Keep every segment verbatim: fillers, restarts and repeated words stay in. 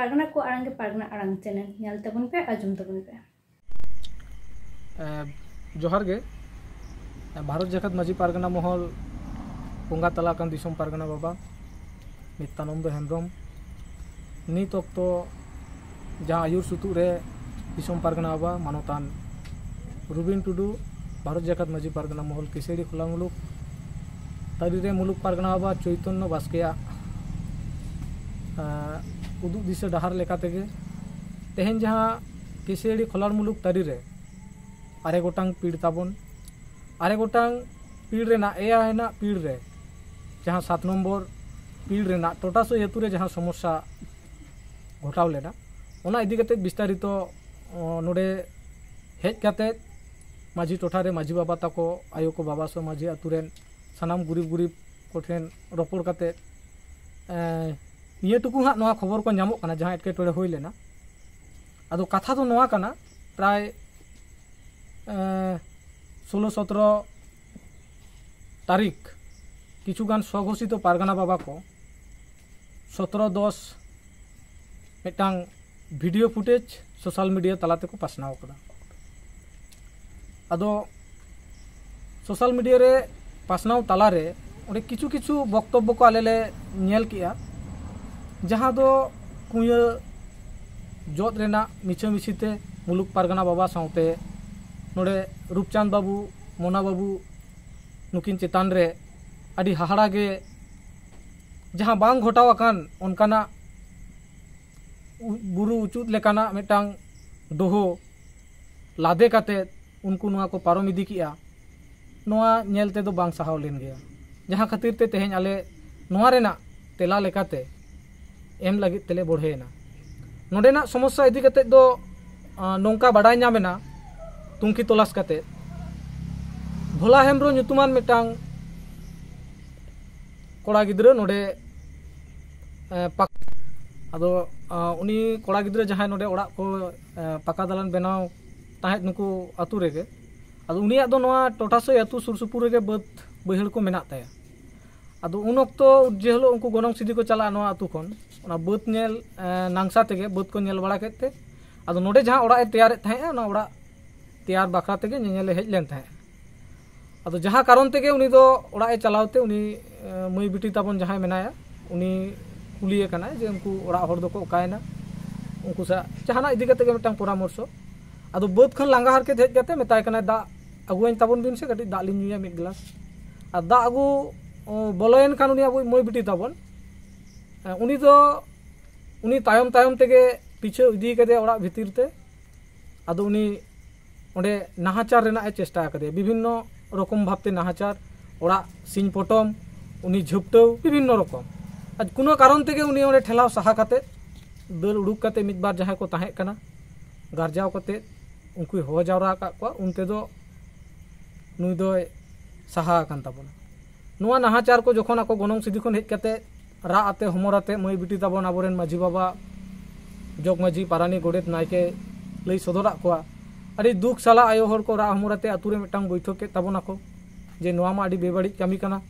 ᱯᱟᱨᱜᱟᱱᱟ ᱠᱚ ᱟᱲᱟᱝ ᱜᱮ ᱯᱟᱨᱜᱟᱱᱟ ᱟᱲᱟᱝ ᱪᱮᱱᱮᱞ ᱧᱮᱞ ᱛᱟᱵᱚᱱ ᱯᱮ, ᱟᱸᱡᱚᱢ ᱛᱟᱵᱚᱱ ᱯᱮ᱾ ᱮᱸ, ᱡᱚᱦᱟᱨ ᱜᱮ᱾ ᱵᱷᱟᱨᱚᱛ ᱡᱟᱠᱟᱛ ᱢᱟᱹᱡᱷᱤ ᱯᱟᱨᱜᱟᱱᱟ ᱢᱚᱦᱚᱞ ᱵᱚᱸᱜᱟ ᱛᱟᱞᱟ ᱟᱠᱟᱱ ᱫᱤᱥᱚᱢ ᱯᱟᱨᱜᱟᱱᱟ ᱵᱟᱵᱟ ᱱᱤᱛᱭᱟᱱᱚᱱᱫᱚ ᱦᱮᱢᱵᱨᱚᱢ, ᱱᱤᱛ ᱚᱠᱛᱚ ᱡᱟᱦᱟᱸ ᱟᱹᱭᱩᱨ ᱥᱩᱛᱩᱜ ᱨᱮ ᱫᱤᱥᱚᱢ ᱯᱟᱨᱜᱟᱱᱟ ᱵᱟᱵᱟ ᱢᱟᱱᱚᱛᱟᱱ ᱨᱩᱵᱤᱱ ᱴᱩᱰᱩ, ᱵᱷᱟᱨᱚᱛ ᱡᱟᱠᱟᱛ ᱢᱟᱹᱡᱷᱤ ᱯᱟᱨᱜᱟᱱᱟ ᱢᱚᱦᱚᱞ ᱠᱤᱥᱟᱹᱲᱤ ᱠᱷᱚᱞᱟ ᱢᱩᱞᱩᱠ ᱛᱟᱹᱨᱤ ᱨᱮ ᱢᱩᱞᱩᱠ ᱯᱟᱨᱜᱟᱱᱟ ᱵᱟᱵᱟ ᱪᱳᱭᱛᱚᱱᱱᱚ ᱵᱟᱥᱠᱮᱭᱟᱜ, ᱮᱸ, ᱩᱫᱩᱜ ᱫᱤᱥᱟᱹ ᱰᱟᱦᱟᱨ ᱞᱮᱠᱟ ᱛᱮᱜᱮ ᱛᱮᱦᱮᱧ ᱡᱟᱦᱟᱸ ᱠᱤᱥᱟᱹᱲᱤ ᱠᱷᱚᱞᱟᱲ ᱢᱩᱞᱩᱠ ᱛᱟᱹᱨᱤ ᱨᱮ ᱟᱨᱮ ᱜᱚᱴᱟᱝ ᱯᱤᱲ ᱛᱟᱵᱚᱱ, ᱟᱨᱮ ᱜᱚᱴᱟᱝ ᱯᱤᱲ ᱨᱮᱱᱟᱜ ᱮᱭᱟᱭ ᱟᱱᱟᱜ ᱯᱤᱲ ᱨᱮ ᱡᱟᱦᱟᱸ ᱥᱟᱛ ᱱᱚᱢᱵᱚᱨ ᱯᱤᱲ ᱨᱮᱱᱟᱜ ᱴᱚᱴᱟ ᱥᱳᱭ ᱟᱹᱛᱩ ᱨᱮ ᱡᱟᱦᱟᱸ ᱥᱚᱢᱚᱥᱥᱟ ᱜᱷᱚᱴᱟᱣ ᱞᱮᱱᱟ, ᱚᱱᱟ ᱤᱫᱤ ᱠᱟᱛᱮ ᱵᱤᱥᱛᱟᱨᱤᱛᱚ, ᱚ, ᱱᱚᱰᱮ ᱦᱮᱡ ᱠᱟᱛᱮ ᱢᱟᱹᱡᱷᱤ ᱴᱚᱴᱷᱟ ᱨᱮ ᱢᱟᱹᱡᱷᱤ ᱵᱟᱵᱟ ᱛᱟᱠᱚ, ᱟᱭᱳ ᱠᱚ, ᱵᱟᱵᱟ ᱥᱚ ᱢᱟᱹᱡᱷᱤ ᱟᱹᱛᱩ ᱨᱮᱱ ᱥᱟᱱᱟᱢ ᱜᱩᱨᱤᱵ ᱜᱩᱨᱤᱵ ᱠᱚᱴᱷᱮᱱ ᱨᱚᱯᱚᱲ ᱠᱟᱛᱮ, ᱮᱸ, ᱱᱤᱭᱟᱹ ᱴᱩᱠᱩ ᱦᱟᱸᱜ ᱱᱚᱣᱟ ᱠᱷᱚᱵᱚᱨ ᱠᱚ ᱧᱟᱢᱚᱜ ᱠᱟᱱᱟ ᱡᱟᱦᱟᱸ ᱮᱴᱠᱮᱴᱚᱬᱮ ᱦᱩᱭ ᱞᱮᱱᱟ᱾ ᱟᱫᱚ ᱠᱟᱛᱷᱟ ᱫᱚ ᱱᱚᱣᱟ ᱠᱟᱱᱟ, ᱯᱨᱟᱭ, ᱮᱸ, ᱥᱳᱞᱳ ᱥᱚᱛᱨᱚ ᱛᱟᱹᱨᱤᱠᱷ ᱠᱤᱪᱷᱩᱜᱟᱱ ᱥᱚᱜᱷᱳᱥᱤᱛᱚ ᱯᱟᱨᱜᱟᱱᱟ ᱵᱟᱵᱟ ᱠᱚ ᱥᱚᱛᱨᱚ ᱫᱚᱥ ᱢᱤᱫᱴᱟᱝ ᱵᱷᱤᱰᱤᱭᱳ ᱯᱷᱩᱴᱮᱡᱽ ᱥᱳᱥᱟᱞ ᱢᱤᱰᱤᱭᱟ ᱛᱟᱞᱟ ᱛᱮᱠᱚ ᱯᱟᱥᱱᱟᱣ ᱠᱟᱫᱟ᱾ ᱟᱫᱚ ᱥᱳᱥᱟᱞ ᱢᱤᱰᱤᱭᱟ ᱨᱮ ᱯᱟᱥᱱᱟᱣ ᱛᱟᱞᱟᱨᱮ ᱚᱸᱰᱮ ᱠᱤᱪᱷᱩ ᱠᱤᱪᱷᱩ ᱵᱚᱠᱛᱚᱵᱵᱚ ᱠᱚ ᱟᱞᱮ ᱞᱮ ᱧᱮᱞ ᱠᱮᱜᱼᱟ, ᱡᱟᱦᱟᱸ ᱫᱚ ᱠᱩᱧᱟᱹ ᱡᱚᱫ ᱨᱮᱱᱟᱜ ᱢᱤᱪᱷᱟᱹ ᱢᱤᱪᱷᱤ ᱛᱮ ᱢᱩᱞᱩᱠ ᱯᱟᱨᱜᱟᱱᱟ ᱵᱟᱵᱟ ᱥᱟᱶᱛᱮ ᱱᱚᱰᱮ ᱨᱩᱯᱪᱟᱸᱫᱽ ᱵᱟᱹᱵᱩ, ᱢᱚᱱᱟ ᱵᱟᱹᱵᱩ ᱱᱩᱠᱤᱱ ᱪᱮᱛᱟᱱ ᱨᱮ ᱟᱹᱰᱤ ᱦᱟᱦᱟᱲᱟ ᱜᱮ, ᱡᱟᱦᱟᱸ ᱵᱟᱝ ᱜᱷᱚᱴᱟᱣ ᱟᱠᱟᱱ ᱚᱱᱠᱟᱱᱟᱜ ᱩ-, ᱵᱩᱨᱩ ᱩᱪᱩᱫ ᱞᱮᱠᱟᱱᱟᱜ ᱢᱤᱫᱴᱟᱝ ᱰᱚᱦᱚ ᱞᱟᱫᱮ ᱠᱟᱛᱮ ᱩᱱᱠᱩ ᱱᱚᱣᱟ ᱠᱚ ᱯᱟᱨᱚᱢ ᱤᱫᱤ ᱠᱮᱜᱼᱟ᱾ ᱱᱚᱣᱟ ᱧᱮᱞ ᱛᱮᱫᱚ ᱵᱟᱝ ᱥᱟᱦᱟᱣ ᱞᱮᱱ ᱜᱮᱭᱟ, ᱡᱟᱦᱟᱸ ᱠᱷᱟᱹᱛᱤᱨ ᱛᱮ ᱛᱮᱦᱮᱧ ᱟᱞᱮ ᱱᱚᱣᱟ ᱨᱮᱱᱟᱜ ᱛᱮᱞᱟ ᱞᱮᱠᱟᱛᱮ ᱮᱢ ᱞᱟᱹᱜᱤᱫ ᱛᱮᱞᱮ ᱵᱚᱲᱦᱮᱭᱮᱱᱟ᱾ ᱱᱚᱰᱮᱱᱟᱜ ᱥᱚᱢᱚᱥᱥᱟ ᱤᱫᱤ ᱠᱟᱛᱮ ᱫᱚ, ᱟᱸ, ᱱᱚᱝᱠᱟ ᱵᱟᱰᱟᱭ ᱧᱟᱢ ᱮᱱᱟ, ᱛᱩᱝᱠᱷᱤ ᱛᱚᱞᱟᱥ ᱠᱟᱛᱮ ᱵᱷᱳᱞᱟ ᱦᱮᱢᱵᱨᱚᱢ ᱧᱩᱛᱩᱢᱟᱱ ᱢᱤᱫᱴᱟᱝ ᱠᱚᱲᱟ ᱜᱤᱫᱽᱨᱟᱹ ᱱᱚᱰᱮ, ᱮᱸ, ᱯᱟᱠ-, ᱟᱫᱚ, ᱟᱸ, ᱩᱱᱤ ᱠᱚᱲᱟ ᱜᱤᱫᱽᱨᱟᱹ ᱡᱟᱦᱟᱸᱭ ᱱᱚᱰᱮ ᱚᱲᱟᱜ ᱠᱚ, ᱮᱸ, ᱯᱟᱠᱟ ᱫᱟᱞᱟᱱ ᱵᱮᱱᱟᱣ ᱛᱟᱦᱮᱸᱫ ᱱᱩᱠᱩ ᱟᱛᱳ ᱨᱮᱜᱮ, ᱟᱫᱚ ᱩᱱᱤᱭᱟᱜ ᱫᱚ ᱱᱚᱣᱟ ᱴᱚᱴᱷᱟ ᱥᱳᱭ ᱟᱹᱛᱩ ᱥᱩᱨ ᱥᱩᱯᱩᱨ ᱨᱮᱜᱮ ᱵᱟᱹᱫᱽ ᱵᱟᱹᱭᱦᱟᱹᱲ ᱠᱚ ᱢᱮᱱᱟᱜ ᱛᱟᱭᱟ᱾ ᱟᱫᱚ ᱩᱱ ᱚᱠᱛᱚ ᱡᱮ ᱦᱤᱞᱳᱜ ᱩᱱᱠᱩ ᱜᱚᱱᱚᱝ ᱥᱤᱫᱤ ᱠᱚ ᱪᱟᱞᱟᱜᱼᱟ ᱱᱚᱣᱟ ᱟᱹᱛᱩ ᱠᱷᱚᱱ, ᱚᱱᱟ ᱵᱟᱹᱫᱽ ᱧᱮᱞ ᱮ, ᱱᱟᱝᱥᱟ ᱛᱮᱜᱮ ᱵᱟᱹᱫᱽ ᱠᱚ ᱧᱮᱞ ᱵᱟᱲᱟ ᱠᱮᱫ ᱛᱮ, ᱟᱫᱚ ᱱᱚᱰᱮ ᱡᱟᱦᱟᱸ ᱚᱲᱟᱜ ᱮ ᱛᱮᱭᱟᱨᱮᱫ ᱛᱟᱦᱮᱸᱫᱼᱟ, ᱚᱱᱟ ᱚᱲᱟᱜ ᱛᱮᱭᱟᱨ ᱵᱟᱠᱷᱨᱟ ᱛᱮᱜᱮ ᱧᱮᱧᱮᱞᱮ ᱦᱮᱡ ᱞᱮᱱ ᱛᱟᱦᱮᱸᱫ᱾ ᱟᱫᱚ ᱡᱟᱦᱟᱸ ᱠᱟᱨᱚᱱ ᱛᱮᱜᱮ ᱩᱱᱤ ᱫᱚ ᱚᱲᱟᱜ ᱮ ᱪᱟᱞᱟᱣ ᱛᱮ, ᱩᱱᱤ ᱮ, ᱢᱟᱹᱭ ᱵᱤᱴᱤ ᱛᱟᱵᱚᱱ ᱡᱟᱦᱟᱸᱭ ᱢᱮᱱᱟᱭᱟ, ᱩᱱᱤ ᱠᱩᱞᱤᱭᱮ ᱠᱟᱱᱟᱭ ᱡᱮ ᱩᱱᱠᱩ ᱚᱲᱟᱜ ᱦᱚᱲ ᱫᱚᱠᱚ ᱚᱠᱟᱭᱮᱱᱟ, ᱩᱱᱠᱩ ᱥᱟᱶ ᱡᱟᱦᱟᱱᱟᱜ ᱤᱫᱤ ᱠᱟᱛᱮ ᱜᱮ ᱢᱤᱫᱴᱟᱝ ᱯᱚᱨᱟᱢᱚᱨᱥᱚ᱾ ᱟᱫᱚ ᱵᱟᱹᱫᱽ ᱠᱷᱚᱱ ᱞᱟᱸᱜᱟ ᱦᱟᱨᱠᱮᱛ ᱦᱮᱡ ᱠᱟᱛᱮ ᱢᱮᱛᱟᱭ ᱠᱟᱱᱟᱭ, "ᱫᱟᱜ ᱟᱹᱜᱩᱣᱟᱹᱧ ᱛᱟᱵᱚᱱ ᱵᱤᱱ ᱥᱮ, ᱠᱟᱹᱴᱤᱡ ᱫᱟᱜ ᱞᱤᱧ ᱧᱩᱭᱟ ᱢᱤᱫ ᱜᱞᱟᱥ᱾" ᱟᱨ ᱫᱟᱜ ᱟᱹᱜᱩ ᱚ, ᱵᱚᱞᱚᱭᱮᱱ ᱠᱷᱟᱱ ᱩᱱᱤ ᱟᱵᱚᱭᱤᱡ ᱢᱟᱹᱭ ᱵᱤᱴᱤ ᱛᱟᱵᱚᱱ, ᱮ, ᱩᱱᱤ ᱫᱚ ᱩᱱᱤ ᱛᱟᱭᱚᱢ ᱛᱟᱭᱚᱢ ᱛᱮᱜᱮ ᱯᱤᱪᱷᱟᱹ ᱤᱫᱤ ᱠᱟᱫᱮᱭᱟ ᱚᱲᱟᱜ ᱵᱷᱤᱛᱤᱨ ᱛᱮ᱾ ᱟᱫᱚ ᱩᱱᱤ ᱚᱸᱰᱮ ᱱᱟᱦᱟᱪᱟᱨ ᱨᱮᱱᱟᱜ ᱮ ᱪᱮᱥᱴᱟ ᱟᱠᱟᱫᱮᱭᱟ, ᱵᱤᱵᱷᱤᱱᱱᱚ ᱨᱚᱠᱚᱢ ᱵᱷᱟᱵᱛᱮ ᱱᱟᱦᱟᱪᱟᱨ, ᱚᱲᱟᱜ ᱥᱤᱧ ᱯᱚᱴᱚᱢ, ᱩᱱᱤ ᱡᱷᱟᱹᱯᱴᱟᱹᱣ, ᱵᱤᱵᱷᱤᱱᱱᱚ ᱨᱚᱠᱚᱢ᱾ ᱟᱨ ᱠᱳᱱᱳ ᱠᱟᱨᱚᱱ ᱛᱮᱜᱮ ᱩᱱᱤ ᱚᱸᱰᱮ ᱴᱷᱮᱞᱟᱣ ᱥᱟᱦᱟ ᱠᱟᱛᱮ, ᱫᱟᱹᱲ ᱩᱰᱩᱠ ᱠᱟᱛᱮ, ᱢᱤᱫ ᱵᱟᱨ ᱡᱟᱦᱟᱸᱭ ᱠᱚ ᱛᱟᱦᱮᱸ ᱠᱟᱱᱟ ᱜᱟᱨᱡᱟᱣ ᱠᱟᱛᱮ, ᱩᱱᱠᱩᱭ ᱦᱚᱦᱚ ᱡᱟᱣᱨᱟ ᱟᱠᱟᱫ ᱠᱚᱣᱟ, ᱩᱱ ᱛᱮᱫᱚ ᱱᱩᱭ ᱫᱚᱭ ᱥᱟᱦᱟ ᱟᱠᱟᱱ ᱛᱟᱵᱚᱱᱟ᱾ ᱱᱚᱣᱟ ᱱᱟᱦᱟᱪᱟᱨ ᱠᱚ ᱡᱚᱠᱷᱚᱱ ᱟᱠᱚ ᱜᱚᱱᱚᱝ ᱥᱤᱫᱤ ᱠᱷᱚᱱ ᱦᱮᱡ ᱠᱟᱛᱮ ᱨᱟᱜ ᱟᱛᱮ ᱦᱚᱢᱚᱨ ᱟᱛᱮ ᱢᱟᱹᱭ ᱵᱤᱴᱤ ᱛᱟᱵᱚᱱ ᱟᱵᱚᱨᱮᱱ ᱢᱟᱹᱡᱷᱤ ᱵᱟᱵᱟ, ᱡᱚᱜᱽ ᱢᱟᱹᱡᱷᱤ, ᱯᱟᱨᱟᱱᱤᱠ, ᱜᱚᱰᱮᱛ, ᱱᱟᱭᱠᱮ ᱞᱟᱹᱭ ᱥᱚᱫᱚᱨᱟᱜ ᱠᱚᱣᱟ, ᱟᱹᱰᱤ ᱫᱩᱠ ᱥᱟᱞᱟᱜ ᱟᱭᱳ ᱦᱚᱲ ᱠᱚ ᱨᱟᱜ ᱦᱚᱢᱚᱨ ᱟᱛᱮ ᱟᱛᱳ ᱨᱮ ᱢᱤᱫᱴᱟᱝ ᱵᱳᱭᱴᱷᱚᱠ ᱠᱮᱫ ᱛᱟᱵᱚᱱᱟᱠᱚ ᱡᱮ ᱱᱚᱣᱟ ᱢᱟ ᱟᱹᱰᱤ ᱵᱮᱵᱟᱹᱲᱤᱡ ᱠᱟᱹᱢᱤ ᱠᱟᱱᱟ,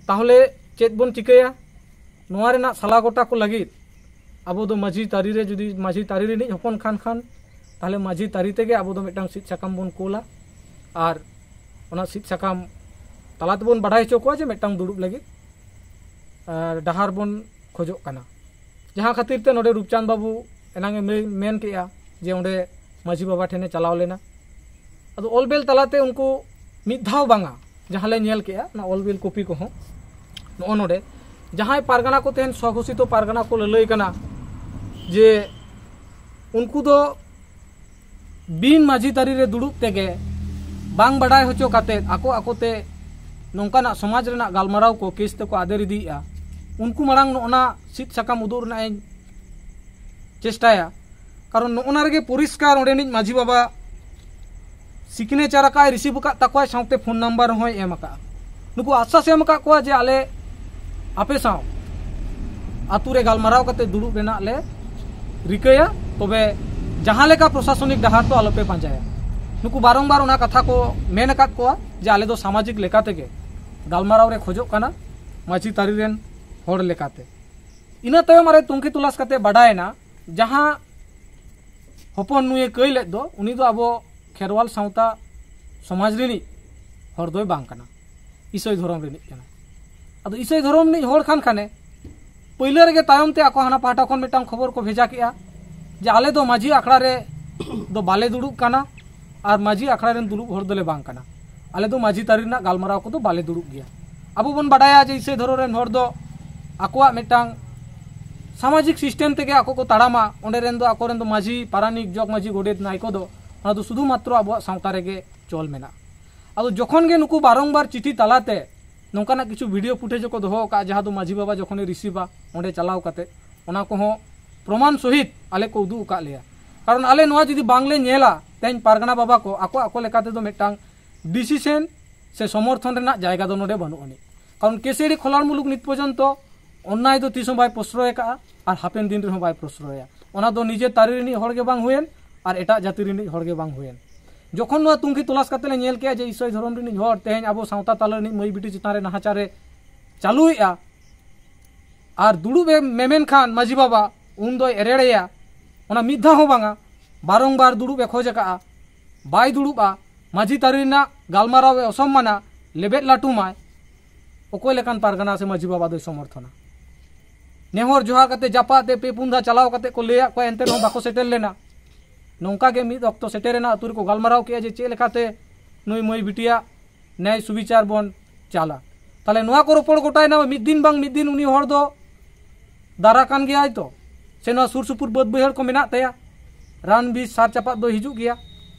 ᱛᱟᱦᱚᱞᱮ ᱪᱮᱫ ᱵᱚᱱ ᱪᱤᱠᱟᱹᱭᱟ? ᱱᱚᱣᱟ ᱨᱮᱱᱟᱜ ᱥᱟᱞᱟ ᱜᱚᱴᱟ ᱠᱚ ᱞᱟᱹᱜᱤᱫ ᱟᱵᱚ ᱫᱚ ᱢᱟᱹᱡᱷᱤ ᱛᱟᱹᱨᱤ ᱨᱮ, ᱡᱩᱫᱤ ᱢᱟᱹᱡᱷᱤ ᱛᱟᱹᱨᱤ ᱨᱤᱱᱤᱡ ᱦᱚᱯᱚᱱ ᱠᱷᱟᱱ ᱠᱷᱟᱱ, ᱛᱟᱦᱚᱞᱮ ᱢᱟᱹᱡᱷᱤ ᱛᱟᱹᱨᱤ ᱛᱮᱜᱮ ᱟᱵᱚ ᱫᱚ ᱢᱤᱫᱴᱟᱝ ᱥᱤᱫ ᱥᱟᱠᱟᱢ ᱵᱚᱱ ᱠᱳᱞᱟ ᱟᱨ ᱚᱱᱟ ᱥᱤᱫ ᱥᱟᱠᱟᱢ ᱛᱟᱞᱟ ᱛᱮᱵᱚᱱ ᱵᱟᱰᱟᱭ ᱦᱚᱪᱚ ᱠᱚᱣᱟ ᱡᱮ ᱢᱤᱫᱴᱟᱝ ᱫᱩᱲᱩᱵ ᱞᱟᱹᱜᱤᱫ ᱟᱨ ᱰᱟᱦᱟᱨ ᱵᱚᱱ ᱠᱷᱚᱡᱚᱜ ᱠᱟᱱᱟ᱾ ᱡᱟᱦᱟᱸ ᱠᱷᱟᱹᱛᱤᱨ ᱛᱮ ᱱᱚᱰᱮ ᱨᱩᱯᱪᱟᱸᱫᱽ ᱵᱟᱹᱵᱩ ᱮᱱᱟᱝ ᱮ ᱢᱮ-, ᱢᱮᱱ ᱠᱮᱜᱼᱟ ᱡᱮ ᱚᱸᱰᱮ ᱢᱟᱹᱡᱷᱤ ᱵᱟᱵᱟ ᱴᱷᱮᱱᱮ ᱪᱟᱞᱟᱣ ᱞᱮᱱᱟ᱾ ᱟᱫᱚ ᱚᱞ ᱵᱮᱞ ᱛᱟᱞᱟᱛᱮ ᱩᱱᱠᱩ ᱢᱤᱫ ᱫᱷᱟᱣ ᱵᱟᱝᱟ, ᱡᱟᱦᱟᱸ ᱞᱮ ᱧᱮᱞ ᱠᱮᱜᱼᱟ ᱚᱱᱟ ᱚᱞ ᱵᱮᱞ ᱠᱚᱯᱤ ᱠᱚᱦᱚᱸ, ᱱᱚᱜᱼᱚ ᱱᱚᱰᱮ ᱡᱟᱦᱟᱸᱭ ᱯᱟᱨᱜᱟᱱᱟ ᱠᱚ ᱛᱮᱦᱮᱧ ᱥᱚᱜᱷᱳᱥᱤᱛᱚ ᱯᱟᱨᱜᱟᱱᱟ ᱠᱚ ᱞᱟᱹᱞᱟᱹᱭ ᱠᱟᱱᱟ, ᱡᱮ ᱩᱱᱠᱩ ᱫᱚ ᱵᱤᱱ ᱢᱟᱹᱡᱷᱤ ᱛᱟᱹᱨᱤ ᱨᱮ ᱫᱩᱲᱩᱵ ᱛᱮᱜᱮ, ᱵᱟᱝ ᱵᱟᱰᱟᱭ ᱦᱚᱪᱚ ᱠᱟᱛᱮᱫ, ᱟᱠᱚ ᱟᱠᱚᱛᱮ ᱱᱚᱝᱠᱟᱱᱟᱜ ᱥᱚᱢᱟᱡᱽ ᱨᱮᱱᱟᱜ ᱜᱟᱞᱢᱟᱨᱟᱣ ᱠᱚ, ᱠᱮᱥ ᱛᱮᱠᱚ ᱟᱫᱮᱨ ᱤᱫᱤᱭᱮᱫᱼᱟ᱾ ᱩᱱᱠᱩ ᱢᱟᱲᱟᱝ ᱱᱚᱜᱼᱚ ᱱᱟ ᱥᱤᱫ ᱥᱟᱠᱟᱢ ᱩᱫᱩᱜ ᱨᱮᱱᱟᱜ ᱤᱧ ᱪᱮᱥᱴᱟᱭᱟ, ᱠᱟᱨᱚᱱ ᱱᱚᱜᱼᱚ ᱱᱟ ᱨᱮᱜᱮ ᱯᱚᱨᱤᱥᱠᱟᱨ ᱚᱸᱰᱮᱱᱤᱡ ᱢᱟᱹᱡᱷᱤ ᱵᱟᱵᱟ ᱥᱤᱜᱽᱱᱮᱪᱟᱨ ᱟᱠᱟᱫ, ᱨᱤᱥᱤᱵᱷ ᱟᱠᱟᱫ ᱛᱟᱠᱚᱣᱟᱭ, ᱥᱟᱶᱛᱮ ᱯᱷᱳᱱ ᱱᱟᱢᱵᱟᱨ ᱦᱚᱸᱭ ᱮᱢ ᱟᱠᱟᱫᱼᱟ᱾ ᱱᱩᱠᱩ ᱟᱥᱥᱟᱥ ᱮᱢ ᱟᱠᱟᱫ ᱠᱚᱣᱟ ᱡᱮ ᱟᱞᱮ ᱟᱯᱮ ᱥᱟᱶ ᱟᱛᱳ ᱨᱮ ᱜᱟᱞᱢᱟᱨᱟᱣ ᱠᱟᱛᱮ ᱫᱩᱲᱩᱵ ᱨᱮᱱᱟᱜ ᱞᱮ ᱨᱤᱠᱟᱹᱭᱟ, ᱛᱚᱵᱮ ᱡᱟᱦᱟᱸ ᱞᱮᱠᱟ ᱯᱨᱚᱥᱟᱥᱚᱱᱤᱠ ᱰᱟᱦᱟᱨ ᱫᱚ ᱟᱞᱚᱯᱮ ᱯᱟᱸᱡᱟᱭᱟ᱾ ᱱᱩᱠᱩ ᱵᱟᱨᱚᱝᱵᱟᱨ ᱚᱱᱟ ᱠᱟᱛᱷᱟ ᱠᱚ ᱢᱮᱱ ᱟᱠᱟᱫ ᱠᱚᱣᱟ ᱡᱮ ᱟᱞᱮ ᱫᱚ ᱥᱟᱢᱟᱡᱤᱠ ᱞᱮᱠᱟ ᱛᱮᱜᱮ ᱜᱟᱞᱢᱟᱨᱟᱣ ᱨᱮ ᱠᱷᱚᱡᱚᱜ ᱠᱟᱱᱟ, ᱢᱟᱹᱡᱷᱤ ᱛᱟᱹᱨᱤ ᱨᱮᱱ ᱦᱚᱲ ᱞᱮᱠᱟᱛᱮ᱾ ᱤᱱᱟᱹ ᱛᱟᱭᱚᱢ ᱟᱨᱮ ᱛᱩᱝᱠᱷᱤ ᱛᱚᱞᱟᱥ ᱠᱟᱛᱮ ᱵᱟᱰᱟᱭᱮᱱᱟ, ᱡᱟᱦᱟᱸ ᱦᱚᱯᱚᱱ ᱱᱩᱭᱮ ᱠᱟᱹᱭ ᱞᱮᱫ ᱫᱚ, ᱩᱱᱤ ᱫᱚ ᱟᱵᱚ ᱠᱷᱮᱨᱣᱟᱞ ᱥᱟᱶᱛᱟ ᱥᱚᱢᱟᱡᱽ ᱨᱤᱱᱤᱡ ᱦᱚᱲ ᱫᱚᱭ ᱵᱟᱝ ᱠᱟᱱᱟ, ᱤᱥᱟᱹᱭ ᱫᱷᱚᱨᱚᱢ ᱨᱤᱱᱤᱡ ᱠᱟᱱᱟ᱾ ᱟᱫᱚ ᱤᱥᱟᱹᱭ ᱫᱷᱚᱨᱚᱢ ᱨᱤᱱᱤᱡ ᱦᱚᱲ ᱠᱷᱟᱱ ᱠᱷᱟᱱᱮ, ᱯᱟᱹᱭᱞᱟᱹ ᱨᱮᱜᱮ ᱛᱟᱭᱚᱢ ᱛᱮ ᱟᱠᱚ ᱦᱟᱱᱟ ᱯᱟᱦᱴᱟ ᱠᱷᱚᱱ ᱢᱤᱫᱴᱟᱝ ᱠᱷᱚᱵᱚᱨ ᱠᱚ ᱵᱷᱮᱡᱟ ᱠᱮᱜᱼᱟ ᱡᱮ ᱟᱞᱮ ᱫᱚ ᱢᱟᱹᱡᱷᱤ ᱟᱠᱷᱲᱟ ᱨᱮ ᱫᱚ ᱵᱟᱞᱮ ᱫᱩᱲᱩᱵ ᱠᱟᱱᱟ ᱟᱨ ᱢᱟᱹᱡᱷᱤ ᱟᱠᱷᱲᱟ ᱨᱮᱱ ᱫᱩᱲᱩᱵ ᱦᱚᱲ ᱫᱚᱞᱮ ᱵᱟᱝ ᱠᱟᱱᱟ᱾ ᱟᱞᱮ ᱫᱚ ᱢᱟᱹᱡᱷᱤ ᱛᱟᱹᱨᱤ ᱨᱮᱱᱟᱜ ᱜᱟᱞᱢᱟᱨᱟᱣ ᱠᱚᱫᱚ ᱵᱟᱞᱮ ᱫᱩᱲᱩᱵ ᱜᱮᱭᱟ᱾ ᱟᱵᱚ ᱵᱚᱱ ᱵᱟᱰᱟᱭᱟ ᱡᱮ ᱤᱥᱟᱹᱭ ᱫᱷᱚᱨᱚᱢ ᱨᱮᱱ ᱦᱚᱲ ᱫᱚ ᱟᱠᱚᱣᱟᱜ ᱢᱤᱫᱴᱟᱝ ᱥᱟᱢᱟᱡᱤᱠ ᱥᱤᱥᱴᱮᱢ ᱛᱮᱜᱮ ᱟᱠᱚ ᱠᱚ ᱛᱟᱲᱟᱢᱟ᱾ ᱚᱸᱰᱮ ᱨᱮᱱ ᱫᱚ ᱟᱠᱚ ᱨᱮᱱ ᱫᱚ ᱢᱟᱹᱡᱷᱤ, ᱯᱟᱨᱟᱱᱤᱠ, ᱡᱚᱜᱽ ᱢᱟᱹᱡᱷᱤ, ᱜᱚᱰᱮᱛ, ᱱᱟᱭᱠᱮ ᱫᱚ ᱚᱱᱟ ᱫᱚ ᱥᱩᱫᱷᱩ ᱢᱟᱛᱨᱚ ᱟᱵᱚᱣᱟᱜ ᱥᱟᱶᱛᱟ ᱨᱮᱜᱮ ᱪᱚᱞ ᱢᱮᱱᱟᱜᱼᱟ᱾ ᱟᱫᱚ ᱡᱚᱠᱷᱚᱱ ᱜᱮ ᱱᱩᱠᱩ ᱵᱟᱨᱚᱝᱵᱟᱨ ᱪᱤᱴᱷᱤ ᱛᱟᱞᱟᱛᱮ ᱱᱚᱝᱠᱟᱱᱟᱜ ᱠᱤᱪᱷᱩ ᱵᱷᱤᱰᱤᱭᱳ ᱯᱷᱩᱴᱮᱡᱽ ᱠᱚ ᱫᱚᱦᱚ ᱟᱠᱟᱫᱼᱟ, ᱡᱟᱦᱟᱸ ᱫᱚ ᱢᱟᱹᱡᱷᱤ ᱵᱟᱵᱟ ᱡᱚᱠᱷᱚᱱᱮ ᱨᱤᱥᱤᱵᱷᱟ, ᱚᱸᱰᱮ ᱪᱟᱞᱟᱣ ᱠᱟᱛᱮ ᱚᱱᱟ ᱠᱚᱦᱚᱸ ᱯᱨᱚᱢᱟᱱ ᱥᱚᱦᱤᱛ ᱟᱞᱮ ᱠᱚ ᱩᱫᱩᱜ ᱟᱠᱟᱫ ᱞᱮᱭᱟ᱾ ᱠᱟᱨᱚᱱ ᱟᱞᱮ ᱱᱚᱣᱟ ᱡᱩᱫᱤ ᱵᱟᱝᱞᱮ ᱧᱮᱞᱟ, ᱛᱮᱦᱮᱧ ᱯᱟᱨᱜᱟᱱᱟ ᱵᱟᱵᱟ ᱠᱚ ᱟᱠᱚ ᱟᱠᱚ ᱞᱮᱠᱟ ᱛᱮᱫᱚ ᱢᱤᱫᱴᱟᱝ ᱰᱤᱥᱤᱥᱮᱱ ᱥᱮ ᱥᱚᱢᱚᱨᱛᱷᱚᱱ ᱨᱮᱱᱟᱜ ᱡᱟᱭᱜᱟ ᱫᱚ ᱱᱚᱰᱮ ᱵᱟᱹᱱᱩᱜ ᱟᱹᱱᱤᱡ᱾ ᱠᱟᱨᱚᱱ ᱠᱮᱥᱮᱲᱤ ᱠᱷᱚᱞᱟᱲ ᱢᱩᱞᱩᱠ ᱱᱤᱛ ᱯᱚᱨᱡᱚᱱᱛᱚ ᱚᱱᱱᱟᱭ ᱫᱚ ᱛᱤᱥ ᱦᱚᱸ ᱵᱟᱭ ᱯᱨᱚᱥᱨᱚᱭ ᱟᱠᱟᱫᱼᱟ ᱟᱨ ᱦᱟᱯᱮᱱ ᱫᱤᱱ ᱨᱮᱦᱚᱸ ᱵᱟᱭ ᱯᱨᱚᱥᱨᱚᱭᱟ᱾ ᱚᱱᱟ ᱫᱚ ᱱᱤᱡᱮ ᱛᱟᱹᱨᱤ ᱨᱤᱱᱤᱡ ᱦᱚᱲ ᱜᱮ ᱵᱟᱝ ᱦᱩᱭᱮᱱ ᱟᱨ ᱮᱴᱟᱜ ᱡᱟᱹᱛᱤ ᱨᱤᱱᱤᱡ ᱦᱚᱲ ᱜᱮ ᱵᱟᱝ ᱦᱩᱭᱮᱱ᱾ ᱡᱚᱠᱷᱚᱱ ᱱᱚᱣᱟ ᱛᱩᱝᱠᱷᱤ ᱛᱚᱞᱟᱥ ᱠᱟᱛᱮ ᱞᱮ ᱧᱮᱞ ᱠᱮᱜᱼᱟ ᱡᱮ ᱤᱥᱟᱹᱭ ᱫᱷᱚᱨᱚᱢ ᱨᱤᱱᱤᱡ ᱦᱚᱲ ᱛᱮᱦᱮᱧ ᱟᱵᱚ ᱥᱟᱶᱛᱟ ᱛᱟᱞᱟ ᱨᱤᱱᱤᱡ ᱢᱟᱹᱭ ᱵᱤᱴᱤ ᱪᱮᱛᱟᱱ ᱨᱮ ᱱᱟᱦᱟᱪᱟᱨᱮ ᱪᱟᱹᱞᱩᱭᱮᱫᱼᱟ ᱟᱨ ᱫᱩᱲᱩᱵ ᱮ ᱢᱮᱢᱮᱱ ᱠᱷᱟᱱ ᱢᱟᱹᱡᱷᱤ ᱵᱟᱵᱟ ᱩᱱ ᱫᱚᱭ ᱮᱨᱮᱲᱮᱭᱟ᱾ ᱚᱱᱟ ᱢᱤᱫ ᱫᱷᱟᱣ ᱦᱚᱸ ᱵᱟᱝᱟ, ᱵᱟᱨᱚᱝᱵᱟᱨ ᱫᱩᱲᱩᱵ ᱮ ᱠᱷᱚᱡᱽ ᱟᱠᱟᱫᱼᱟ, ᱵᱟᱭ ᱫᱩᱲᱩᱵᱼᱟ᱾ ᱢᱟᱹᱡᱷᱤ ᱛᱟᱹᱨᱤ ᱨᱮᱱᱟᱜ ᱜᱟᱞᱢᱟᱨᱟᱣ ᱮ ᱚᱥᱚᱢᱢᱟᱱᱟ, ᱞᱮᱵᱮᱫ ᱞᱟᱹᱴᱩᱢᱟᱭ᱾ ᱚᱠᱚᱭ ᱞᱮᱠᱟᱱ ᱯᱟᱨᱜᱟᱱᱟ ᱥᱮ ᱢᱟᱹᱡᱷᱤ ᱵᱟᱵᱟ ᱫᱚᱭ ᱥᱚᱢᱚᱨᱛᱷᱚᱱᱟ? ᱱᱮᱦᱚᱨ ᱡᱚᱦᱟᱨ ᱠᱟᱛᱮ ᱡᱟᱯᱟᱜ ᱛᱮ ᱯᱮ ᱯᱩᱱ ᱫᱷᱟᱣ ᱪᱟᱞᱟᱣ ᱠᱟᱛᱮ ᱠᱚ ᱞᱟᱹᱭᱟᱫ ᱠᱚᱣᱟ, ᱮᱱᱛᱮ ᱨᱮᱦᱚᱸ ᱵᱟᱠᱚ ᱥᱮᱴᱮᱨ ᱞᱮᱱᱟ᱾ ᱱᱚᱝᱠᱟ ᱜᱮ ᱢᱤᱫ ᱚᱠᱛᱚ ᱥᱮᱴᱮᱨᱮᱱᱟ, ᱟᱹᱛᱩ ᱨᱮᱠᱚ ᱜᱟᱞᱢᱟᱨᱟᱣ ᱠᱮᱜᱼᱟ ᱡᱮ ᱪᱮᱫ ᱞᱮᱠᱟᱛᱮ ᱱᱩᱭ ᱢᱟᱹᱭ ᱵᱤᱴᱤᱭᱟᱜ ᱱᱮᱭ ᱥᱩᱵᱤᱪᱟᱨ ᱵᱚᱱ ᱪᱟᱞᱟ᱾ ᱛᱟᱦᱞᱮ ᱱᱚᱣᱟ ᱠᱚ ᱨᱚᱯᱚᱲ ᱜᱚᱴᱟᱭᱮᱱᱟ, ᱢᱤᱫ ᱫᱤᱱ ᱵᱟᱝ ᱢᱤᱫ ᱫᱤᱱ ᱩᱱᱤ ᱦᱚᱲ ᱫᱚ ᱫᱟᱨᱟ ᱠᱟᱱ ᱜᱮᱭᱟᱭ ᱛᱚ, ᱥᱮ ᱱᱚᱣᱟ ᱥᱩᱨ ᱥᱩᱯᱩᱨ ᱵᱟᱹᱫᱽ ᱵᱟᱹᱭᱦᱟᱹᱲ ᱠᱚ ᱢᱮᱱᱟᱜ ᱛᱟᱭᱟ, ᱨᱟᱱ ᱵᱤᱥ ᱥᱟᱨ ᱪᱟᱯᱟᱫ ᱫᱚ ᱦᱤᱡᱩᱜ ᱜᱮᱭᱟ᱾